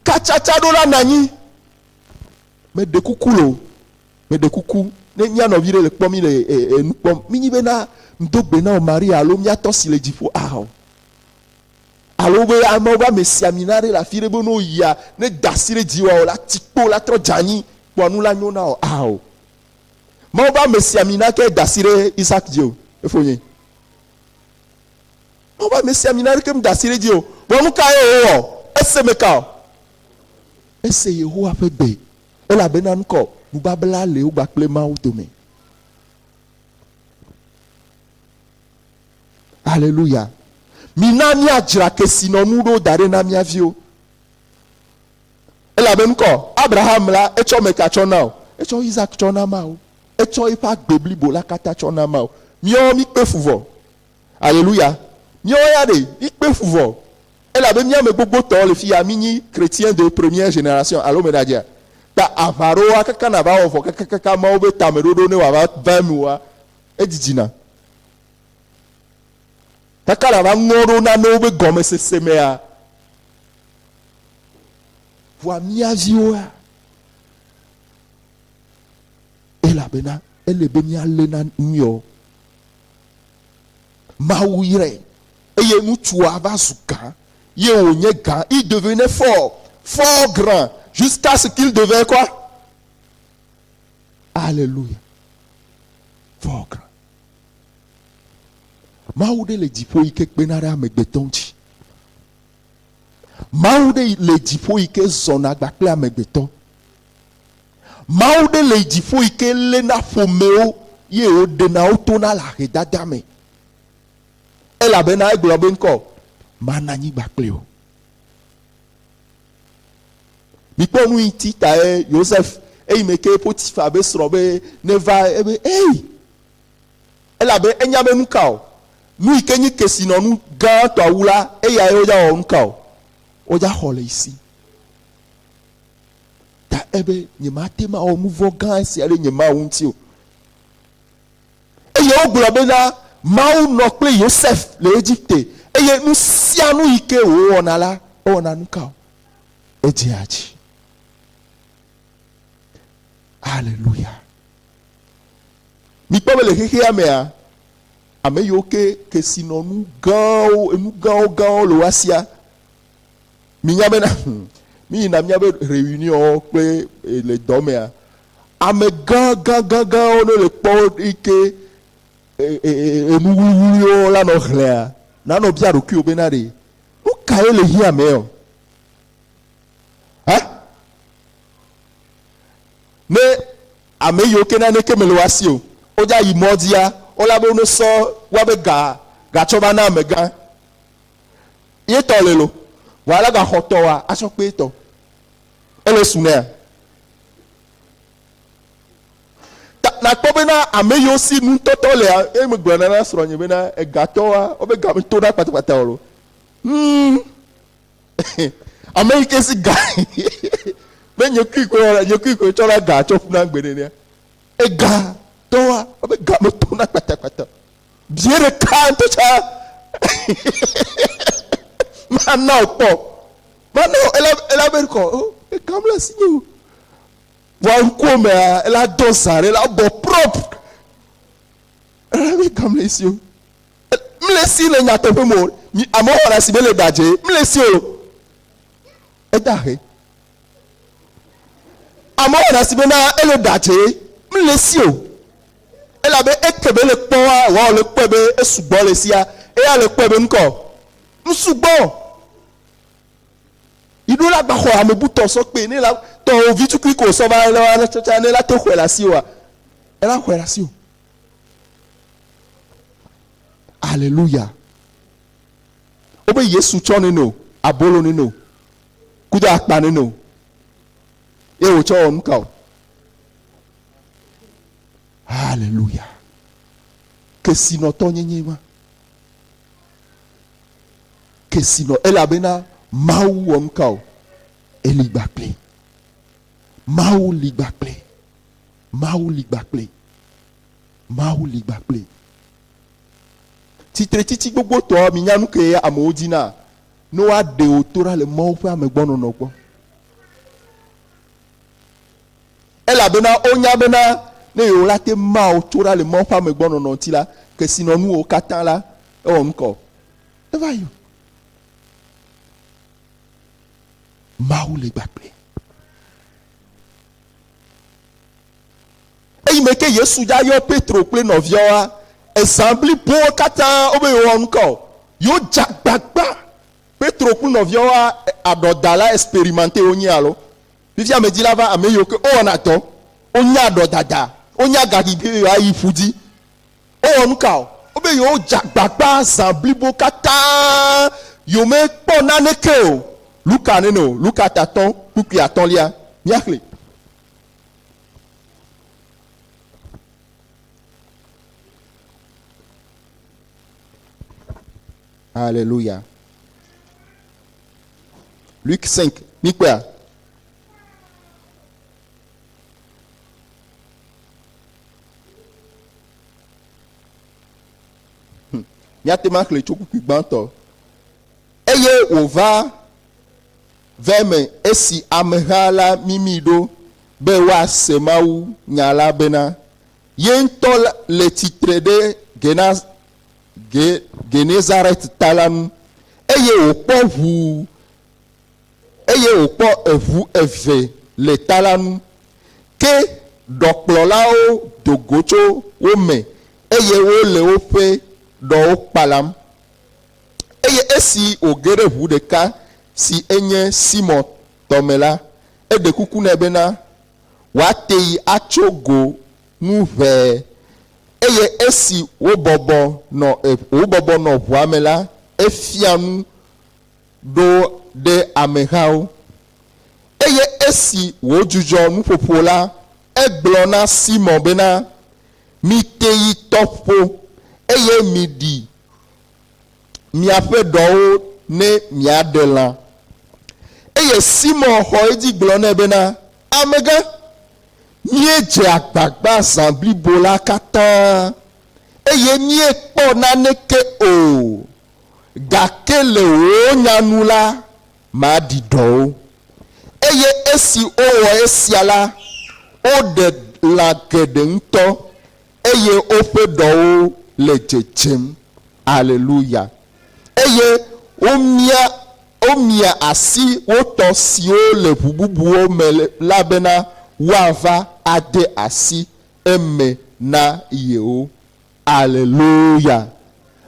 Katsatsa ɖo la nanyi. Meɖe kuku loo, meɖe kuku, ne mía nɔvi ɖe le kpɔ mí le enu kpɔm, mínyi bena ŋdo gbe na wò Maria alo mía tɔ si le dziƒo ao. Alo be amewo be amesiamina ɖe le afi ɖe be ne woyia, ne da asi ɖe dziwòa o la, ti kpo la trɔ dze anyi, kpɔa nu la nyo na wò ao. Mawu be amesiamina ke da asi ɖe Isak dzi o, efonye. Mawu be amesiamina ɖeke meda asi ɖe edzi o. Vɔ nu kae wòwɔ? Ese meka o? Ese Yehowa ƒe gbe, elabena nukɔ nubabla le wo kpakple Mawu dome. Aleluya. Mina míadzra kesinɔnu ɖo da ɖe na mía viwo. Elabe ŋkɔ, Abraham la, etsɔ meka tsɔ na o? Etsɔ Isak tsɔ na Mawu. Etsɔ eƒe agbe blibo la katã tsɔ na Mawu. Míawo míkpe fu vɔ. Aleluya. Míawo ya ɖe, míkpe fu vɔ. Elabe mía ame gbogbotɔwo le fiya, mínyi chrétiens de première génération, alo meɖadzea? Ta aʋa ɖoa kaka nava wɔ vɔ kakakaka Mawu be tameɖoɖo ne wòava va eme oa, edidina. Kaka nava ŋɔ ɖo nanewo be gɔmesese mea, Vɔa mía viwoa, elabena ele be míalé na nuyɔ. Mawu yrae eye ŋutsua va zu gã ye wònye gã. Il devenait fort, fort grand jusqu'à ce qu'il devait quoi? Alléluia. Fort grand. Mawu ɖe le dziƒo yi ke kpena ɖe amegbetɔ ŋuti. Mawu ɖe le dziƒo yi ke zɔna kpakple amegbetɔ. Mawu ɖe le dziƒo yi ke léna ƒomewo ye wòɖena wo tona le ahedada me. Elabena egblɔ be ŋkɔ, mana anyigba kpli wò. Mikpɔ nu yi ti tae Yosef eyime ke Potifa be srɔ̃ be neva ebe ei Elabe enya be nuka o, nu yi ke nyi kesinɔnu gãtɔa wu la, eyae wodza wɔ nuka o, wodza xɔ le yi si. Ta ebe, Nyemate ŋu awɔ nuvɔ̃ gã sia ɖe nye Mawu ŋuti o. Eye wogblɔ bena, Mawu nɔ kple Yosef le Egipte, eye nu sia nu yi ke wòwɔna la, ewɔna nuka o, edzea edzi. Aleluya. Mikpɔ be le xexea mea, ame yiwo ke kesinɔnu gãwo, enu gãwo gãwo le woa sia, minya bena, Mi yina míabe reunion kple le dɔ mea, ame gã gã gã gãwo ne le kpɔ wo yi ke enu wluwluiwo la nɔ xlẽa, nanɔ bia ɖokuiwò bena ɖe, nu kae le hiã mɛ ɔ? Hã? Ne ame yiwo ke naneke mele woa si o, wodza yi mɔ dzia, wola be wonesɔ woabe ga gatsɔ va na amegã. Ye tɔ le lo, vɔa la gaxɔ tɔwoa atsɔ kpe etɔ. Ele su nɛa? Ta nakpɔ bena ame yiwo si nutɔtɔ lea, eye megblɔna na srɔ̃nye bena egatɔwoa, wobe ga metona kpatakpata o lo. Hmm. Ame yi ke si ga be nye kui koe wɔna, nye kui koe tsɔna ga tsɔ ƒuna gbe nenea. Ega tɔwoa, wobe ga metona kpatakpata. Bie ɖeka ŋutɔ tsa mana wò kpɔ. Mana wò, ela ela be kɔ, oh, ega mele asinye o. Vɔa ŋkuwò mea, ela dɔ zã ɖe, ela bɔ propre. Ela be ga mele esi o. Mele esi le nyateƒe me o. Mi amewo xɔna si be le ɖadze, mele esi o. Eda he. Amewo xɔna si bena ele ɖadze, mele esi o. Elabe eke be le kpɔ wa, wa le kpɔe be esugbɔ le sia, eya le kpɔe be ŋkɔ. Ŋsugbɔ. Yi ɖo la gba xɔ ame bu tɔ sɔ kpe ne la tɔ wo vi tukui ko sɔ va le wa tsatsa ne la te xɔe le asi oa. Ela xɔe le asi o. Aleluya. Wobe Yesu tsɔ nene o, abolo nene o, kudo akpa nene o. Ye wòtsɔ wɔ nuka o? Aleluya. Kesinɔtɔnyenye ma. Kesinɔ elabena Mawu wɔ nuka o? Eli gbakple. Mawu li gbakple. Mawu li gbakple. Mawu li gbakple. Tsitretsitsi gbogbotɔ, minya nu ke amewo dina? Ne woaɖe wò to ɖa le Mawu ƒe amegbɔnɔnɔ gbɔ. Elabena wonya bena ne yewo la te ma wò tso ɖa le Mawu ƒe amegbɔnɔnɔ ŋuti la, kesinɔnuwòwo katã la, ewɔ nu ka o? Eva yi o. Mawu le gbakple. Eyi me ke Yesu dza yɔ Petro kple nɔviawoa, ezã blibowo katã wobe yewowɔ nu ka o? Yewo dze agbagba. Petro kple nɔviawoa, aɖɔdala experimenté wonye alo? Fifia medi la va ame yiwo ke wowɔna dɔ, wonya aɖɔdada, wonya gaxi be yewoayi ƒu dzi. Wowɔ nu ka o? Wobe yewodze agbagba zã blibo katã, yewomekpɔ naneke o. Luka nene o, Luka tatɔ̃ kpukpui atɔ̃lia, míaxlẽe. Alléluia. Luc 5, míkpɔea? Míate ŋu axlẽ tso kpukpui gbãtɔ. Eye wòva va eme esi ameha la mimi ɖo be woase Mawu nya la bena, ye ŋutɔ le tsitre ɖe Gena, Ge, Genezaret ta la ŋu, eye wòkpɔ ʋu, eye wòkpɔ eʋu eve le ta la ŋu. Ke ɖɔkplɔlawo do go tso wo me, eye wole woƒe ɖɔwo kpalam. Eye esi wòge ɖe ʋu ɖeka si enye Simon tɔ me la, eɖe kuku nɛ bena, wòate yi atso go nu ʋɛe. Eye esi wobɔbɔ nɔ wobɔbɔ nɔ ʋua me la, efia nu ɖo ɖe amehawo. Eye esi wòdzudzɔ nuƒoƒo la, egblɔ na Simon bena, Mite yi tɔƒo, eye miɖi miaƒe ɖɔwo ne miaɖe lã. Eye Simon xɔ edzi gblɔ nɛ bena, Amegã, míedze agbagba zã blibo la katã, eye míekpɔ naneke o, gake le wò nya nu la, maɖi ɖɔwo. Eye esi wowɔ esia la, woɖe lã geɖe ŋutɔ, eye woƒe ɖɔwo le dzedzem. Aleluya! Eye womia, Womia asi wo tɔ siwo le ʋu bubuwo me la bena woava ade asi eme na yewo. Aleluya!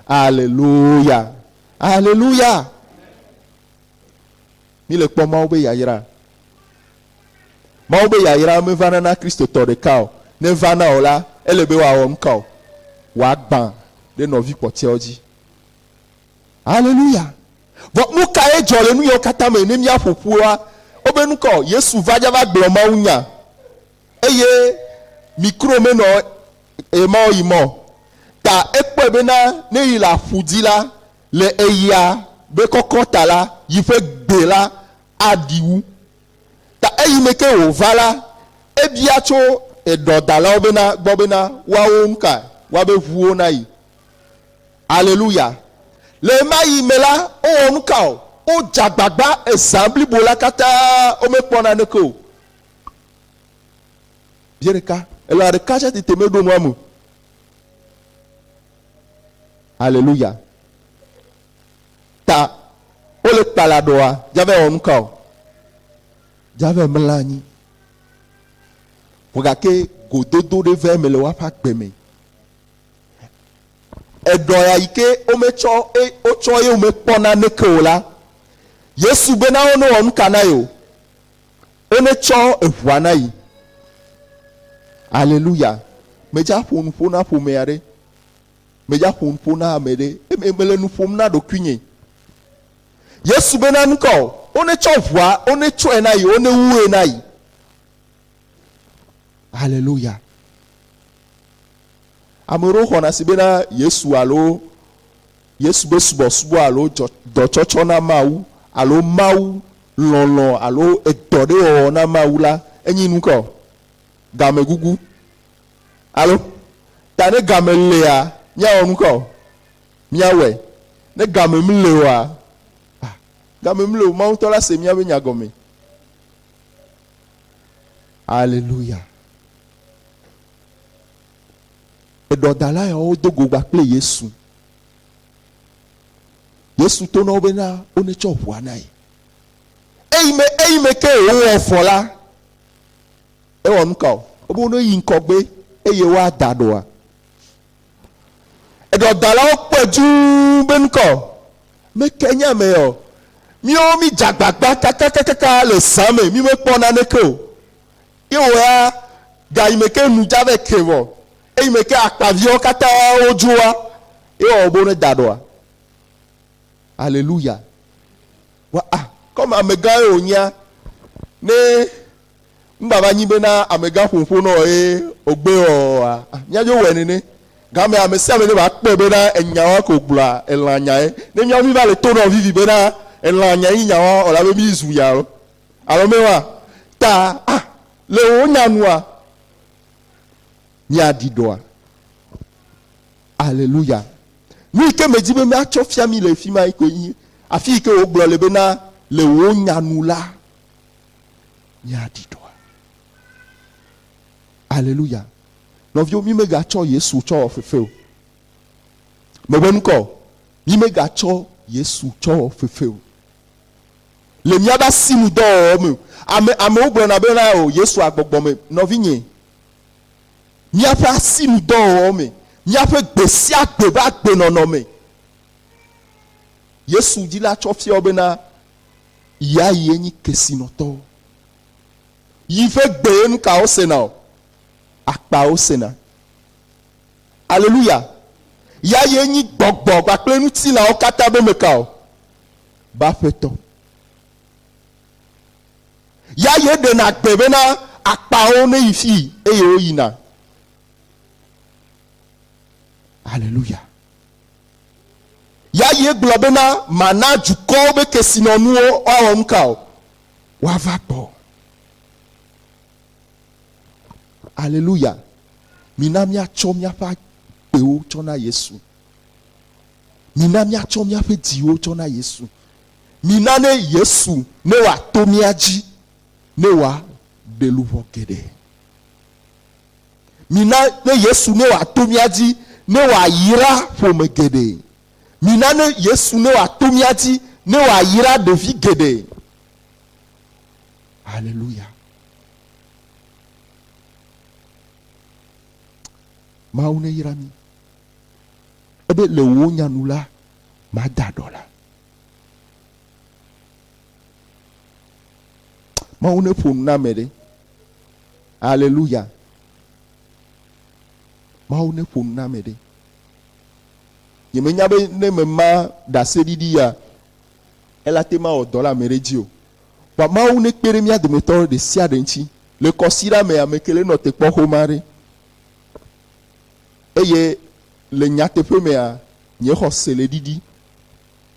Aleluya! Aleluya! Míle kpɔ Mawu be yayra. Mawu be yayra mevana na Kristotɔ ɖeka o. Ne eva na wò la, ele be wòawɔ nuka o? Wòagbã ɖe nɔvi kpɔtɛawo dzi. Aleluya! Vɔ nu kae dzɔ le nu yawo katã me ne míaƒo ƒua? Wobe nu ka o? Yesu va dza va gblɔ mawunya eye mikro menɔ ɣemaɣi yi me o. Ta ekpɔe bena ne yi le aƒu dzi la, le eya be kɔkɔ ta la, yi ƒe gbe la aɖi wu. Ta eyi me ke wòva la, ebia tso eɖɔdalawo bena gbɔ bena woawo nuka woabe ʋuwo nayi. Aleluya! Le ɣemaɣi me la, wowɔ nu ka o? Wodze agbagba ezã blibo la katã, womekpɔ naneke o. Bia ɖeka, elã ɖeka tsia tete meɖo nua me o. Aleluya! Ta wole kpala ɖɔa, dza va wɔ nu ka o? Dza va mla anyi. Vɔ gake gododo ɖe va eme le woaƒe agbe me. Eɖɔ ya yi ke wometsɔ e wotsɔ ye womekpɔ naneke o la, Yesu bena wonewɔ nuka na ye o? Wonetsɔ eŋua na yi. Aleluya. Medza ƒo nuƒo na ƒome aɖe. Medza ƒo nuƒo na ame ɖe. Eme mele nu ƒom na ɖokuinye. Yesu bena nuka o? Wonetsɔ ŋua, wonetsɔe na yi, wonewue na yi. Aleluya. Ame ɖewo xɔna si bena Yesu alo Yesu be subɔsubɔ alo dɔtsɔtsɔ na Mawu alo Mawu lɔlɔ̃ alo edɔ ɖe wɔwɔ na Mawu la enyi nu ka o? Gamegugu. Alo ta ne game lea, míawɔ nu ka o? Míawɔe. Ne game mele oa, ah, game mele o, Mawu ŋutɔ la se míaƒe nya gɔme. Aleluya. Eɖɔdala yawo do go gba kple Yesu. Yesu to na wo bena wonetsɔ ʋua na ye. Eyime eyime ke wòwɔ vɔ la, ewɔ nu ka o? Wobe woneyi ŋkɔgbe eye woada ɖɔa. Eɖɔdalawo kpɔe duu be nu ka o? Meke nye ame ya o. Míwo mídze agbagba kakakakaka le zã me, mímekpɔ naneke o. Ye wò ya, ga yi me ke nu dza vɛ ke vɔ, eyi me ke akpaviawo katã wodzoa, ye wɔ be wone da ɖɔa? Aleluya. Wa a, kɔme amegã ye wònyea, ne ŋgba va nyi bena amegã ƒoƒo nɔ ye wògbe wɔa, míadzo wɔe nene. Game ame sia ame ne va kpɔe bena enyawa ko gblɔa elã nyae. Ne míawo mi va le to nɔ vivi bena elã nyae nyi nyawa, ɔla be mi zu ya lo. Alo mewa? Ta ah, le wò nya nua, míaɖi ɖɔa. Aleluya. Nu yi ke medi be míatsɔ fia mi le fi ma yi koe nyi afi yi ke wògblɔ le bena le wò nya nu la, míaɖi ɖɔa. Aleluya. Nɔviwo, mí megatsɔ Yesu tsɔ wɔ fefe o. Meƒe ŋkɔ o. Mí megatsɔ Yesu tsɔ wɔ fefe o. Le míaƒe asinudɔwɔwɔ me o. Ame, amewo gblɔna bena, O, Yesua gbɔgbɔ me. Nɔvinye, míaƒe asinudɔwɔwɔ me, míaƒe gbesiagbe ƒe agbenɔnɔ me, Yesu dzi la tsɔ fia wo bena yeayi enyi kesinɔtɔ. Yi ƒe gbee nu ka wosena o? Akpa wosena. Aleluya! Ya ye nyi gbɔgbɔ kpakple ŋutilãwo katã be meka o? Be Aƒetɔ. Ya ye ɖena gbe bena akpawo ne yi fii eye woyina. Aleluya. Ya ye gblɔ bena mana dukɔwo be kesinɔnuwo woawɔ nuka o? Woava gbɔ. Aleluya. Mina míatsɔ míaƒe agbewo tsɔ na Yesu. Mina míatsɔ míaƒe dziwo tsɔ na Yesu. Mina ne Yesu ne wòato mía dzi ne wòaɖe luʋɔ geɖe. Mina ne Yesu ne wòato mía dzi ne wòayra ƒome geɖe. Mina ne Yesu ne wòato mía dzi Ne wòayra ɖevi geɖe. Haleluya. Mawu neyra mí. Ebe le wò nya nu la, mada ɖɔ la. Mawu neƒo nu na ame ɖe. Aleluya. Mawu neƒo nu na ame ɖe. Nyemenya be ne mema ɖaseɖiɖi ya, ela te mawɔ dɔ le ame ɖe dzi o. Vɔa Mawu nekpe ɖe mía dometɔ ɖe sia ɖe ŋuti. Le kɔsiɖa me, ame ke le nɔ te kpɔ xoma ɖe. Eye le nyateƒe mea, nye xɔse le ɖiɖi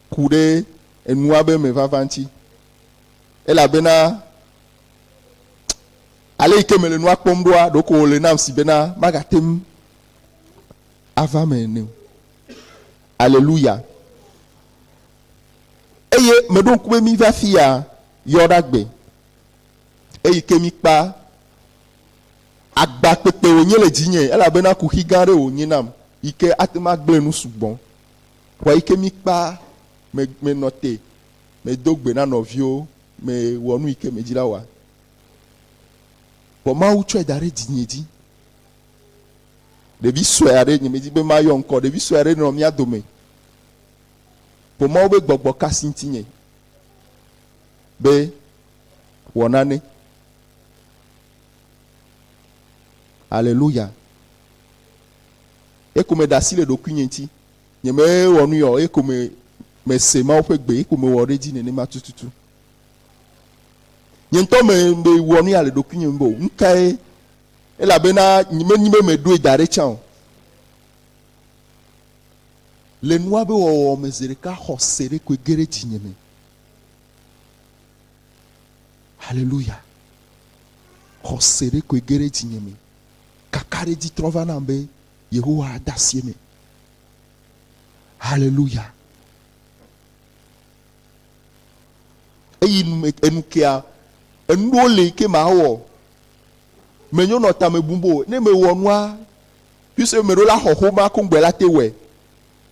ku ɖe enua be me vava ŋuti. Elabena ale yi ke mele nua kpɔm ɖoa, ɖeko wòle nam si bena magate ŋu ava eme ene o. Aleluya. Eye meɖo ŋku be míva fiya yɔ ɖa gbe. Eyi ke míkpa agba kpekpe wònye le dzinye elabena kuxi gã aɖe wònye nam yi ke ate ŋu agblẽ nu sugbɔ. Vɔa yi ke míkpa me menɔ te medo gbe na nɔviwo mewɔ nu yi ke medzi la wɔa. Vɔ Mawu tsɔe da ɖe dzinye dzi. Ɖevi sue aɖe, nyemedi be mayɔ ŋkɔ, ɖevi sue aɖe nɔ mía dome. Vɔ Mawu be gbɔgbɔ ka asi ŋutinye be wɔ nane. Aleluya. Eko meɖe asi le ɖokuinye ŋuti. Nyemewɔ nu ya o, eko me mese Mawu ƒe gbe, eko mewɔ ɖe edzi nenema tututu. Nye ŋutɔ me mewɔ nu ya le ɖokuinye me be o, nukae elabena menyi be meɖoe da ɖe tsã o. Le nua be wɔwɔ me zi ɖeka xɔse ɖe koe ge ɖe dzinye me. Haleluya. Xɔse ɖe koe ge ɖe dzinye me. Kakaɖedzi trɔ va nam be Yehowa ade asi eme. Haleluya. Eyi enu kea, enu ɖewo le yi ke mawɔ. Menyo nɔ tame bum be o, ne mewɔ nua, puisque meɖo la xɔ xoma koŋ gbɔe la te wɔe.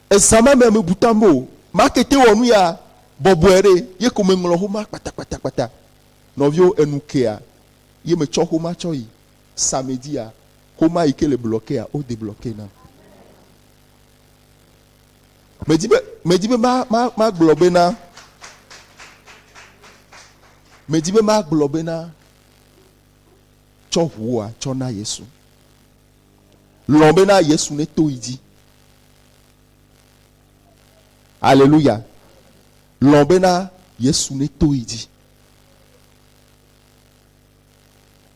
Ezã ma mea mebu tame be o, make te wɔ nu ya bɔbɔe ɖe, ye ko meŋlɔ xoma kpatakpatakpata. Nɔviwo, enu kea ye metsɔ xoma tsɔ yi samedia, xoma yi ke le bloquer wo debloquer nam. Medi be, medi be ma, ma, magblɔ bena, medi be magblɔ bena, tsɔ ʋua tsɔ na Yesu. Lɔ̃ bena Yesu neto yi dzi. Aleluya. Lɔ̃ bena Yesu neto yi dzi.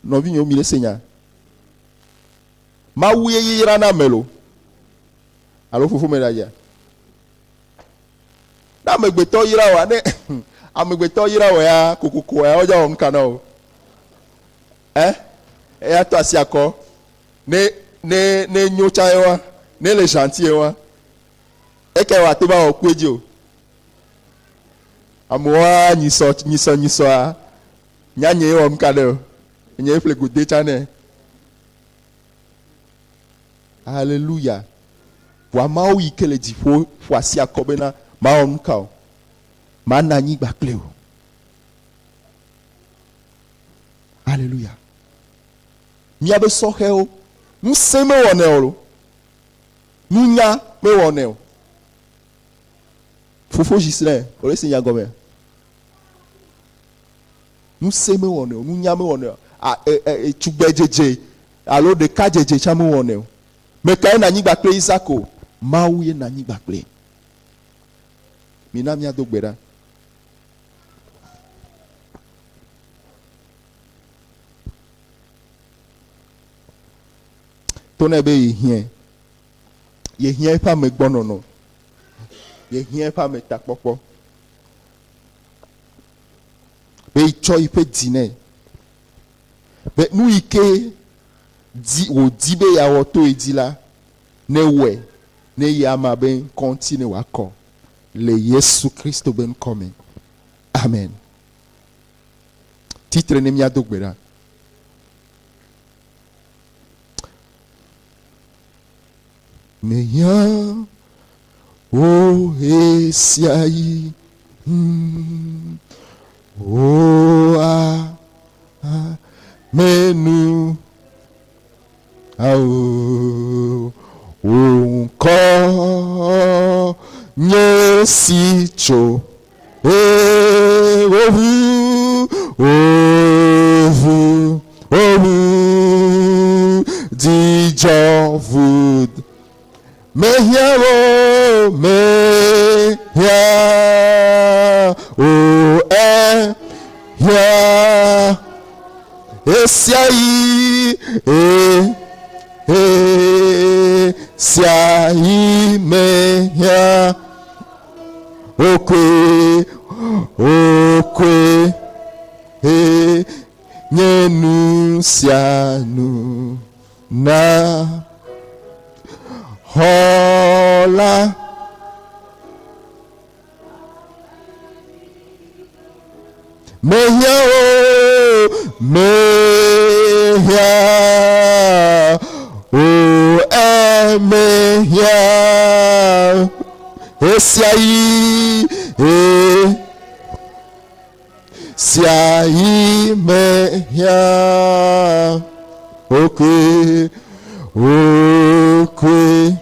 Nɔvinyewo, mi ɖe se nya. Mawu ye yra na ame lo. Alo fofo me ɖadzia. Ne amegbetɔ yra wa, ne amegbetɔ yra wɔ ya kokoko ya wodza wɔ nuka na o. Eh? Eya tɔ asi akɔ. Ne ne ne nyo tsa ye wa, ne le gentil ye wa. Eke wa te ba wɔ kue dzi o. Amewoa nyisɔ nyisɔ nyisɔa nya nye ye wɔ nuka ɖe o. Nye ye ƒle gode tsa nɛ. Haleluya. Vɔa Mawu yi ke le dziƒo ƒo asi akɔ bena mawɔ nuka o. Mana anyigba kple o. Haleluya. Míabe sɔhɛwo, ŋusẽ mewɔnɛ o lo. Nunya mewɔnɛ o. Fofo Ghislain, wòle se nya gɔme. Ŋusẽ mewɔnɛ o, nunya mewɔnɛ o, a, e, e, e, tugbedzedze alo ɖekadzedze tsã mewɔnɛ o. Mekae na anyigba kple Isak o? Mawu ye na anyigba kple. Mina míado gbe ɖa. To nɛ be yehiãe. Yehiã eƒe amegbɔnɔnɔ. Yehiã eƒe ametakpɔkpɔ. Be yetsɔ yiƒe dzi nɛ. Be nu yi ke di wòdi be yeawɔ to ye dzi la, newɔe ne ye amea be ŋkɔ ŋuti ne wòakɔ le Yesu Kristo be ŋkɔ me. Amen. Tsitre ne míado gbe ɖa. Mehiã wò ɣesiaɣi. Hmm. O a a menu ao wò ŋkɔ nye si tso ee woʋu woʋu woʋu dzidzɔ ʋu Mehiã wò, mehiã wò, ehiã ɣesiaɣi, e, ɣesiaɣi mehiã wò koe, wò koe, e, nye nu sia nu. Na xɔla. Mehiã o, mehiã o, emehiã ɣesiaɣi, ɣesiaɣi mehiã okoe, okoe.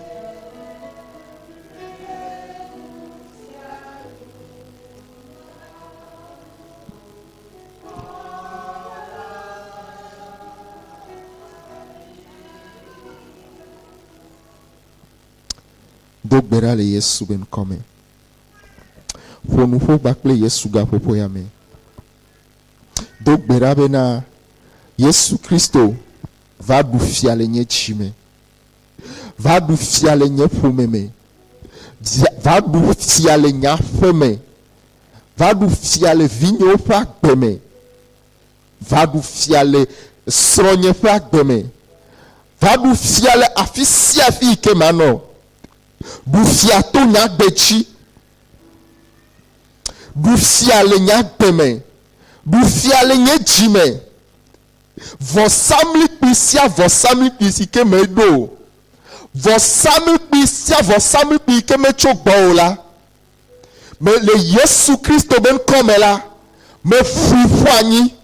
Do gbe ɖa le Yesu be ŋkɔ me. Ƒo nuƒo kpakple Yesu gaƒoƒo ya me. Do gbe ɖa bena, Yesu Kristo, va ɖu fia le nye dzi me. Va ɖu fia le nye ƒome me. Va ɖu fia le nye aƒe me. Va ɖu fia le vinyewo ƒe agbe me. Va ɖu fia le srɔ̃nye ƒe agbe me. Va ɖu fia le afi sia afi yi ke manɔ. Ɖu fia to nye agbe dzi. Ɖu fia le nye agbe me. Ɖu fia le nye dzi me. Vɔsamlikpui sia vɔsamlikpui si ke meɖo o, vɔsamlikpui sia vɔsamlikpui yi ke metso gbɔwò la, me le Yesu Kristo be ŋkɔ me la, meƒoe ƒu anyi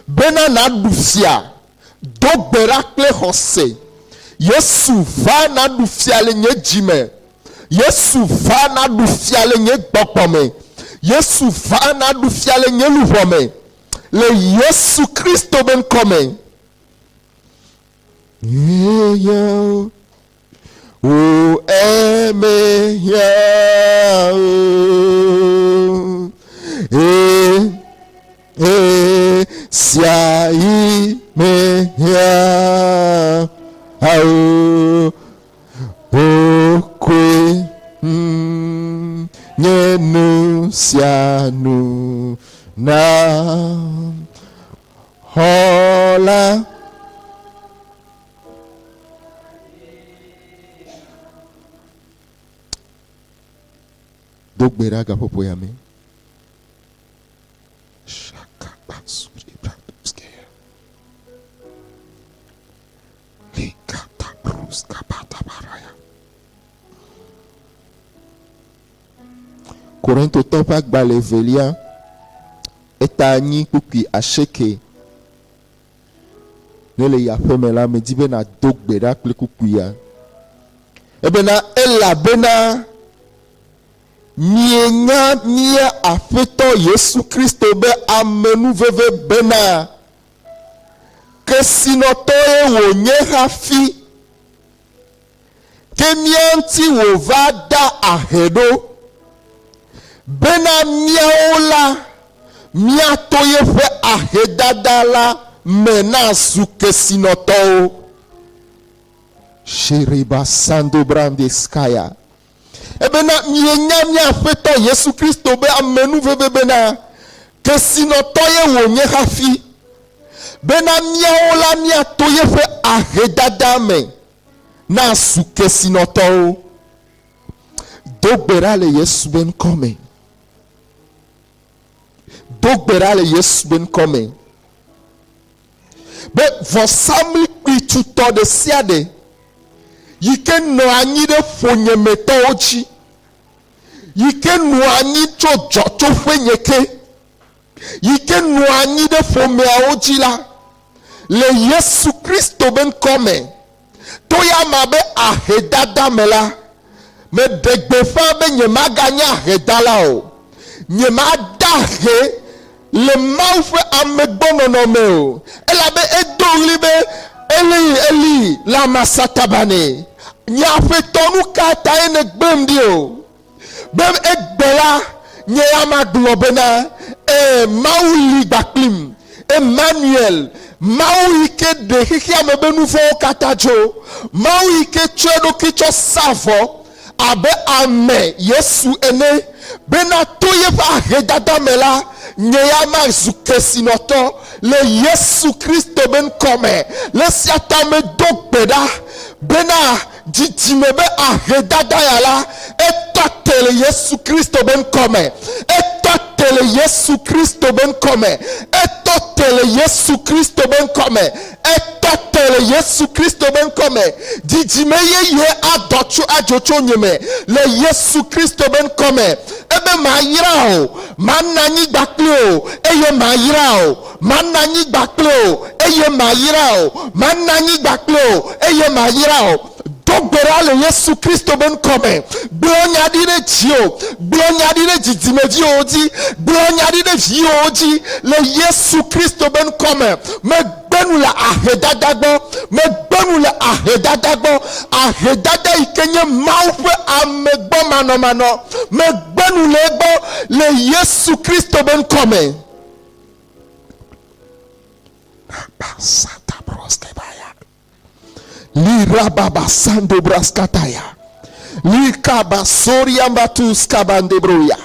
bena nàɖu fia. Do gbe ɖa kple xɔse. Yesu, va nàɖu fia le nye dzi me. Yesu, va nàɖu fia le nye gbɔgbɔ me. Yesu, va nàɖu fia le nye luʋɔ me. Le Yesu Kristo be ŋkɔ me. Yeya o eme ya o e e sia yi me ya ao o koe mm, nye nu sia nu na xɔla. Do gbe ɖa gaƒoƒo ya me. Korintotɔ ƒe agbalẽ evelia, eta anyi kpukpui asieke. Ne le yi aƒe me la, medi be nàdo gbe ɖa kple kpukpuia. Ebena, Elabena mienya mía Aƒetɔ Yesu Kristo be amenuveve bena, kesinɔtɔe wònye hafi, ke mía ŋuti wòva da ahe ɖo, bena míawo la, míato yeƒe ahedada la me nazu kesinɔtɔwo. Sheriba Sando Brandeskaya. Ebena mienya mía Aƒetɔ Yesu Kristo be amenuveve bena, kesinɔtɔ ye wònye hafi, bena míawo la míato yeƒe ahedada me nazu kesinɔtɔwo. Do gbe ɖa le Yesu be ŋkɔ me. Do gbe ɖa le Yesu be ŋkɔ me. Be vɔsamlikpui tutɔ ɖe sia ɖe yi ke nɔ anyi ɖe ƒonyemetɔwo dzi, Yi ke nɔa anyi tso dzɔtsoƒenye ke, yi ke nɔa anyi ɖe ƒomeawo dzi la, le Yesu Kristo be ŋkɔ me, to ya ma be ahedada me la, meɖe gbeƒã be nyemaganye ahedala o. Nyemada ahe le Mawu ƒe amegbɔnɔnɔ me o, elabe edo ɣli be, Eli, Eli, lama satabani? Nye Aƒetɔ, nu ka tae nègblẽm ɖi o? Be egbe la, nye ya magblɔ bena, Ẽ, Mawu li kpakplim, Emanuel, Mawu yi ke ɖe xexea me be nu vɔ̃wo katã dzo, Mawu yi ke tsɔ eɖokui tsɔ sa vɔ abe ame, Yesu, ene, bena to yeƒe ahedada me la, nye ya mazu kesinɔtɔ le Yesu Kristo be ŋkɔ me. Le esia ta medo gbe ɖa bena dzidzime be ahedada ya la, etɔ te le Yesu Kristo be ŋkɔ me. Etɔ te le Yesu Kristo be ŋkɔ me. Etɔ te le Yesu Kristo be ŋkɔ me. Etɔ te le Yesu Kristo be ŋkɔ me. Dzidzime yeye adɔ tso adzo tso nye me le Yesu Kristo be ŋkɔ me. Ebe mayra o, mana anyigba kpli o, eye mayra o, mana anyigba kpli o, eye mayra o, mana anyigba kpli o, eye mayra o. Do gbe ɖa le Yesu Kristo be ŋkɔ me. Gblɔ nya ɖi ɖe dziwò. Gblɔ nya ɖi ɖe dzidzimeviwòwo dzi. Gblɔ nya ɖi ɖe viwòwo dzi le Yesu Kristo be ŋkɔ me. Megbe nu le ahedada gbɔ. Megbe nu le ahedada gbɔ. Ahedada yi ke nye Mawu ƒe amegbɔmanɔmanɔ. Megbe nu le egbɔ le Yesu Kristo be ŋkɔ me. Lirababa sando braskataya. Likaba soriambatus kabandebroya.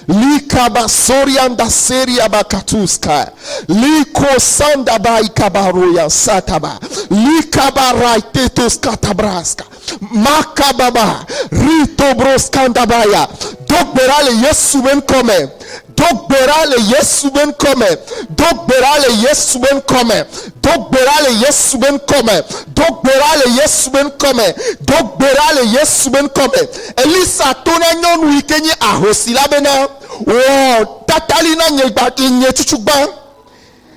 Likaba sorianda seria bakatuska. Liko sanda baikabaroya sataba. Likaba raitetos katabraska. Makababa rito broskandabaya. Do gbe ɖa le Yesu be ŋkɔ me. Do gbe ɖa le Yesu be ŋkɔ me. Do gbe ɖa le Yesu be ŋkɔ me. Do gbe ɖa le Yesu be ŋkɔ me. Do gbe ɖa le Yesu be ŋkɔ me. Do gbe ɖa le Yesu be ŋkɔ me. Elisa to na nyɔnu yi ke nye ahosi la bena, Wɔ tatali na nye gba, nye tutugbã.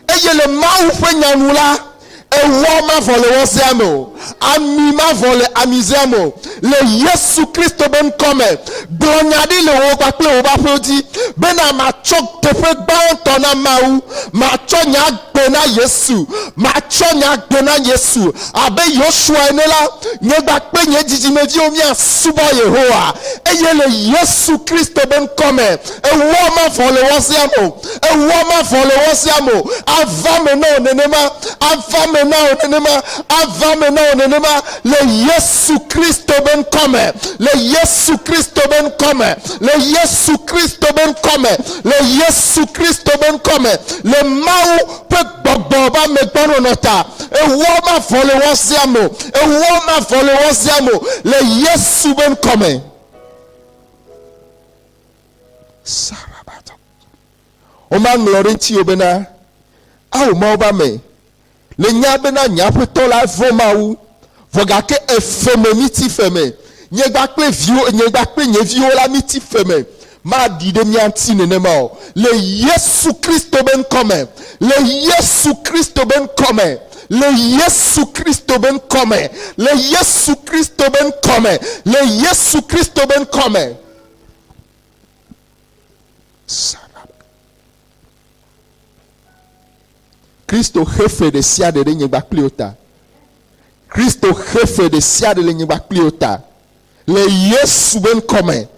Eye le Mawu ƒe nya nu la, ewɔ mavɔ le wɔzea me o, ami mavɔ le amizea me o. Le Yesu Kristo be ŋkɔ me, gblɔ nya ɖi le wò kpakple wò aƒewo dzi bena matsɔ teƒe gbãtɔ na Mawu, matsɔ nye agbe na Yesu, matsɔ nye agbe na Yesu. Abe Yosua ene la, nye kpakple nye dzidzimeviwo míasubɔ Yehowa. Eye le Yesu Kristo be ŋkɔ me, ewɔ mavɔ le wɔzea me o. Ewɔ mavɔ le wɔ sia me o. Ava me na wò nenema. Ava me na wò nenema. Ava me na wò nenema. Le Yesu Kristo be ŋkɔ me. Le Yesu Kristo be ŋkɔ me. Le Yesu Kristo be ŋkɔ me. Le Yesu Kristo be ŋkɔ me. Le Mawu ƒe gbɔgbɔ be amegbɔnɔnɔ ta. Ewɔ mavɔ le wɔ sia me o. Ewɔ mavɔ le wɔ sia me o. Le Yesu be ŋkɔ me. Sarabato. Womaŋlɔ ɖe ŋutiwò bena, Ao Mawu ƒe ame, le nya bena nye aƒetɔ la vɔ̃ Mawu, vɔ gake efe me miti fe me, nye gba kple viwo, nye gba kple nye viwo la miti fe me, maɖi ɖe mía ŋuti nenema o. Le Yesu Kristo be ŋkɔ me, le Yesu Kristo be ŋkɔ me, le Yesu Kristo be ŋkɔ me, le Yesu Kristo be ŋkɔ me, le Yesu Kristo be ŋkɔ me. Kristo xe fe ɖe sia ɖe ɖe nyigba kpli wo ta. Kristo xe fe ɖe sia ɖe le nyigba kpli wo ta. Le Yesu be ŋkɔ me,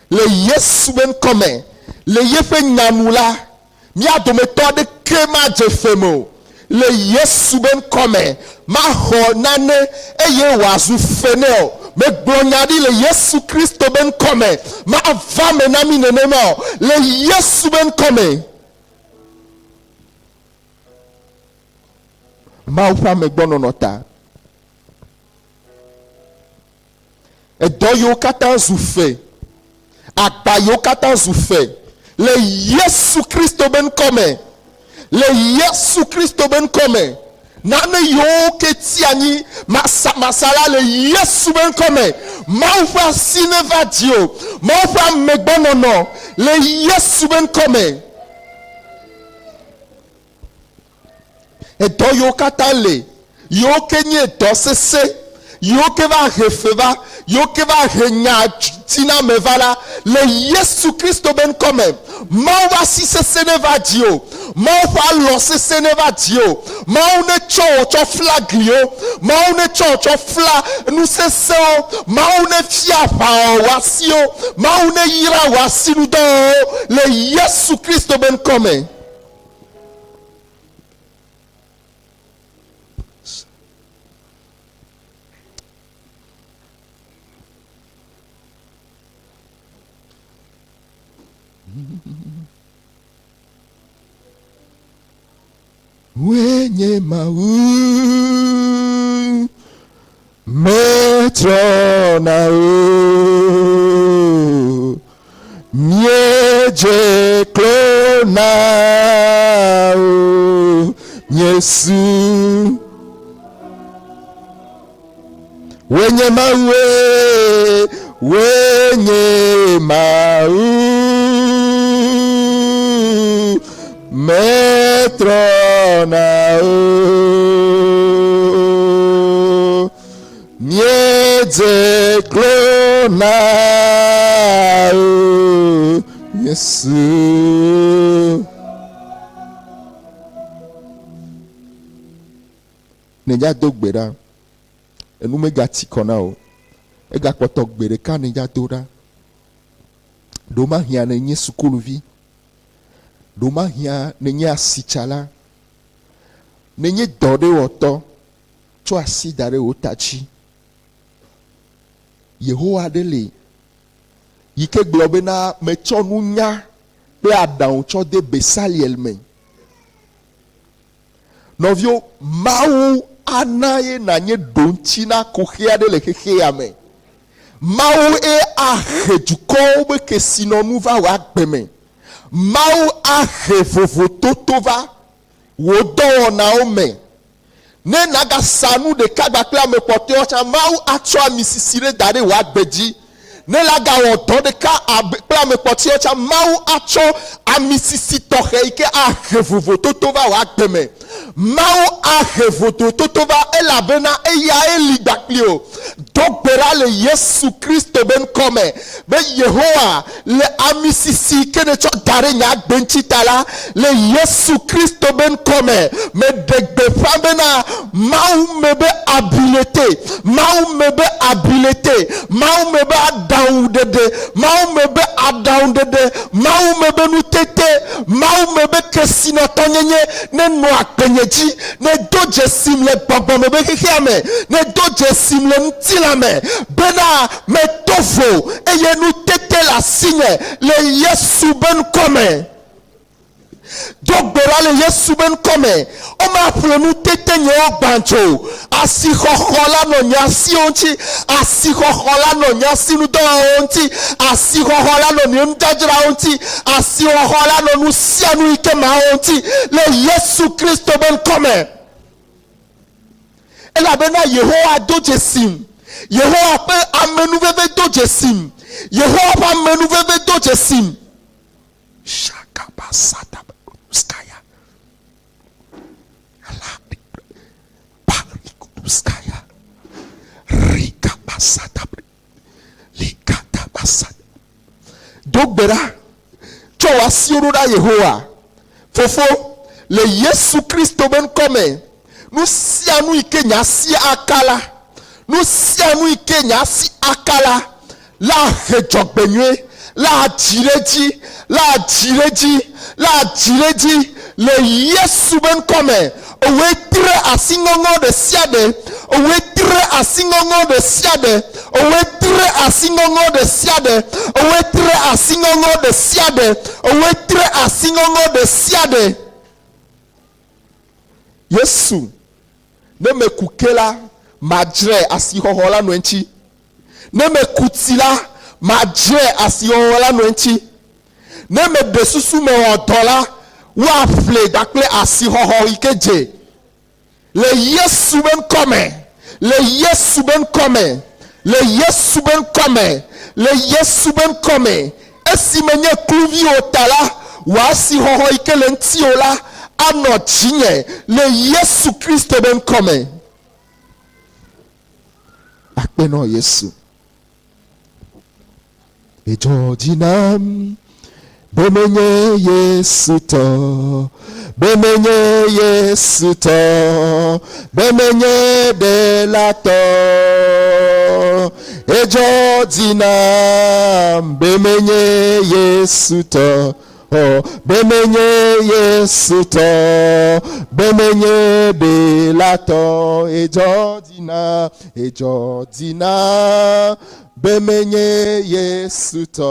le Yesu be ŋkɔ me, le yeƒe nya nu la, mía dometɔ aɖeke madze fe me o. Le Yesu be ŋkɔ me, maxɔ nane eye wòazu fe nɛ o. Megblɔ nya ɖi le Yesu Kristo be ŋkɔ me, mava me na mí nenema o. Le Yesu be ŋkɔ me. Mawu ƒe amegbɔnɔnɔ ta. Edɔ yiwo katã zu fe, agba yiwo katã zu fe, le Yesu Kristo be ŋkɔ me, le Yesu Kristo be ŋkɔ me, nane yiwo ke tsi anyi masamasa la le Yesu be ŋkɔ me, Mawu ƒe asi neva dziwò, Mawu ƒe amegbɔnɔnɔ le Yesu be ŋkɔ me. Edɔ yiwo katã le, yiwo ke nye dɔ sesẽ, yiwo ke va he fe va, yiwo ke va he nya diname va la, le Yesu Kristo be ŋkɔ me, Mawu ƒe asi sesẽ neva dziwò, Mawu ƒe alɔ sesẽ neva dziwò, Mawu netsɔ wò tsɔ fla gliwo, Mawu netsɔ wò tsɔ fla nu sesẽwo, Mawu nefia aʋawɔwɔ wò asiwo, Mawu neyra wò asinudɔwɔwɔwo le Yesu Kristo be ŋkɔ me. Wòe nye Mawu, metrɔna o. Míedze klo na wò, míesu. Wòe nye Mawu, wòe nye Mawu, metrɔna o. Míedze klo na wò, Yesu. Nèdza do gbe ɖa. Enu megati kɔ na wò. Egakpɔtɔ gbe ɖeka nèdza do ɖa. Ɖewomahiã nènye sukuluvi. Ɖewomahiã nènye asitsala. Nènye dɔ ɖe wɔtɔ. Tsɔ asi da ɖe wò ta dzi. Yehowa ɖe li yi ke gblɔ bena, Metsɔ nunya kple aɖaŋu tsɔ de Besaliel me. Nɔviwo, Mawu ana ye nànye ɖoŋtsi na kuxi aɖe le xexea me. Mawu ye ahe dukɔwo be kesinɔnu va wò agbe me. Mawu ahe vovototo va wò dɔwɔnawo me. Ne nàgasa nu ɖeka gba kple ame kpɔtɔewo tsã, Mawu atsɔ ami sisi ɖe da ɖe wò agbe dzi. Ne lagawɔ dɔ ɖeka abe kple ame kpɔtɔewo tsã, Mawu atsɔ ami sisi tɔxɛ yi ke ahe vovototo va wò agbe me. Mawu ahe vovototo va elabena eyae li gba kpli wò. Do gbe ɖa le Yesu Kristo be ŋkɔ me be, Yehowa, le ami sisi yi ke nètsɔ da ɖe nye agbe ŋuti ta la, le Yesu Kristo be ŋkɔ me, meɖe gbeƒã bena Mawu me be abilete, Mawu me be abilete, Mawu me be aɖaŋuɖeɖe, Mawu me be aɖaŋuɖeɖe, Mawu me be nutete, Mawu me be kesinɔtɔnyenye nenɔ agbenye dzi, nedo dzesim le gbɔgbɔme be xexea me, nedo dzesim le ŋutilã me bena meto vo eye nutete le asinye le Yesu be ŋkɔ me. Do gbe ɖa le Yesu be ŋkɔ me. Womaƒle nutete nyewo gbãdzo o. Asixɔxɔ la nɔ nye asiwo ŋuti. Asixɔxɔ la nɔ nye asinudɔwɔwɔwo ŋuti. Asixɔxɔ la nɔ nye nudzadzrawo ŋuti. Asixɔxɔ la nɔ nu sia nu yi ke mawɔ ŋuti le Yesu Kristo be ŋkɔ me. Elabena Yehowa do dzesim. Yehowa ƒe amenuveve do dzesim. Yehowa ƒe amenuveve do dzesim. Shakabasadabruskaya. Parikuduskaya. Rikabasadabri. Likatabasad. Do gbe ɖa. Tsɔ wò asiwo ɖo ɖa Yehowa. Fofo, le Yesu Kristo be ŋkɔ me, nu sia nu yi ke nye asi aka la, nu sia nu yi ke nye asi aka la, la he dzɔgbenyui, la dzi ɖe edzi, la dzi ɖe edzi, la dzi ɖe edzi le Yesu be ŋkɔ me. Ewòe tre asiŋɔŋɔ ɖe sia ɖe, ewòe tre asiŋɔŋɔ ɖe sia ɖe, ewòe tre asiŋɔŋɔ ɖe sia ɖe, ewòe tre asiŋɔŋɔ ɖe sia ɖe, ewòe tre asiŋɔŋɔ ɖe sia ɖe. Yesu, ne meku ke la, madzrae asixɔxɔ la nɔ eŋuti. Ne meku tsi la, madzrae asixɔxɔ la nɔ eŋuti. Ne meɖe susu mewɔ dɔ la, woaƒlee kpakple asixɔxɔ yi ke dze. Le Yesu be ŋkɔ me, le Yesu be ŋkɔ me, le Yesu be ŋkɔ me, Le Yesu be ŋkɔ me, esi menye kluviwò ta la, wò asixɔxɔ yi ke le ŋutiwò la anɔ dzinye le Yesu Kristo be ŋkɔ me. Akpe nɔ Yesu. Edzɔ dzi nam be menye Yesu tɔ, be menye Yesu tɔ, be menye Ɖela tɔ. Edzɔ dzi nam be menye Yesu tɔ, oh, be menye Yesu tɔ, be menye Ɖela tɔ. Edzɔ dzi nam, edzɔ dzi nam be menye Yesu tɔ.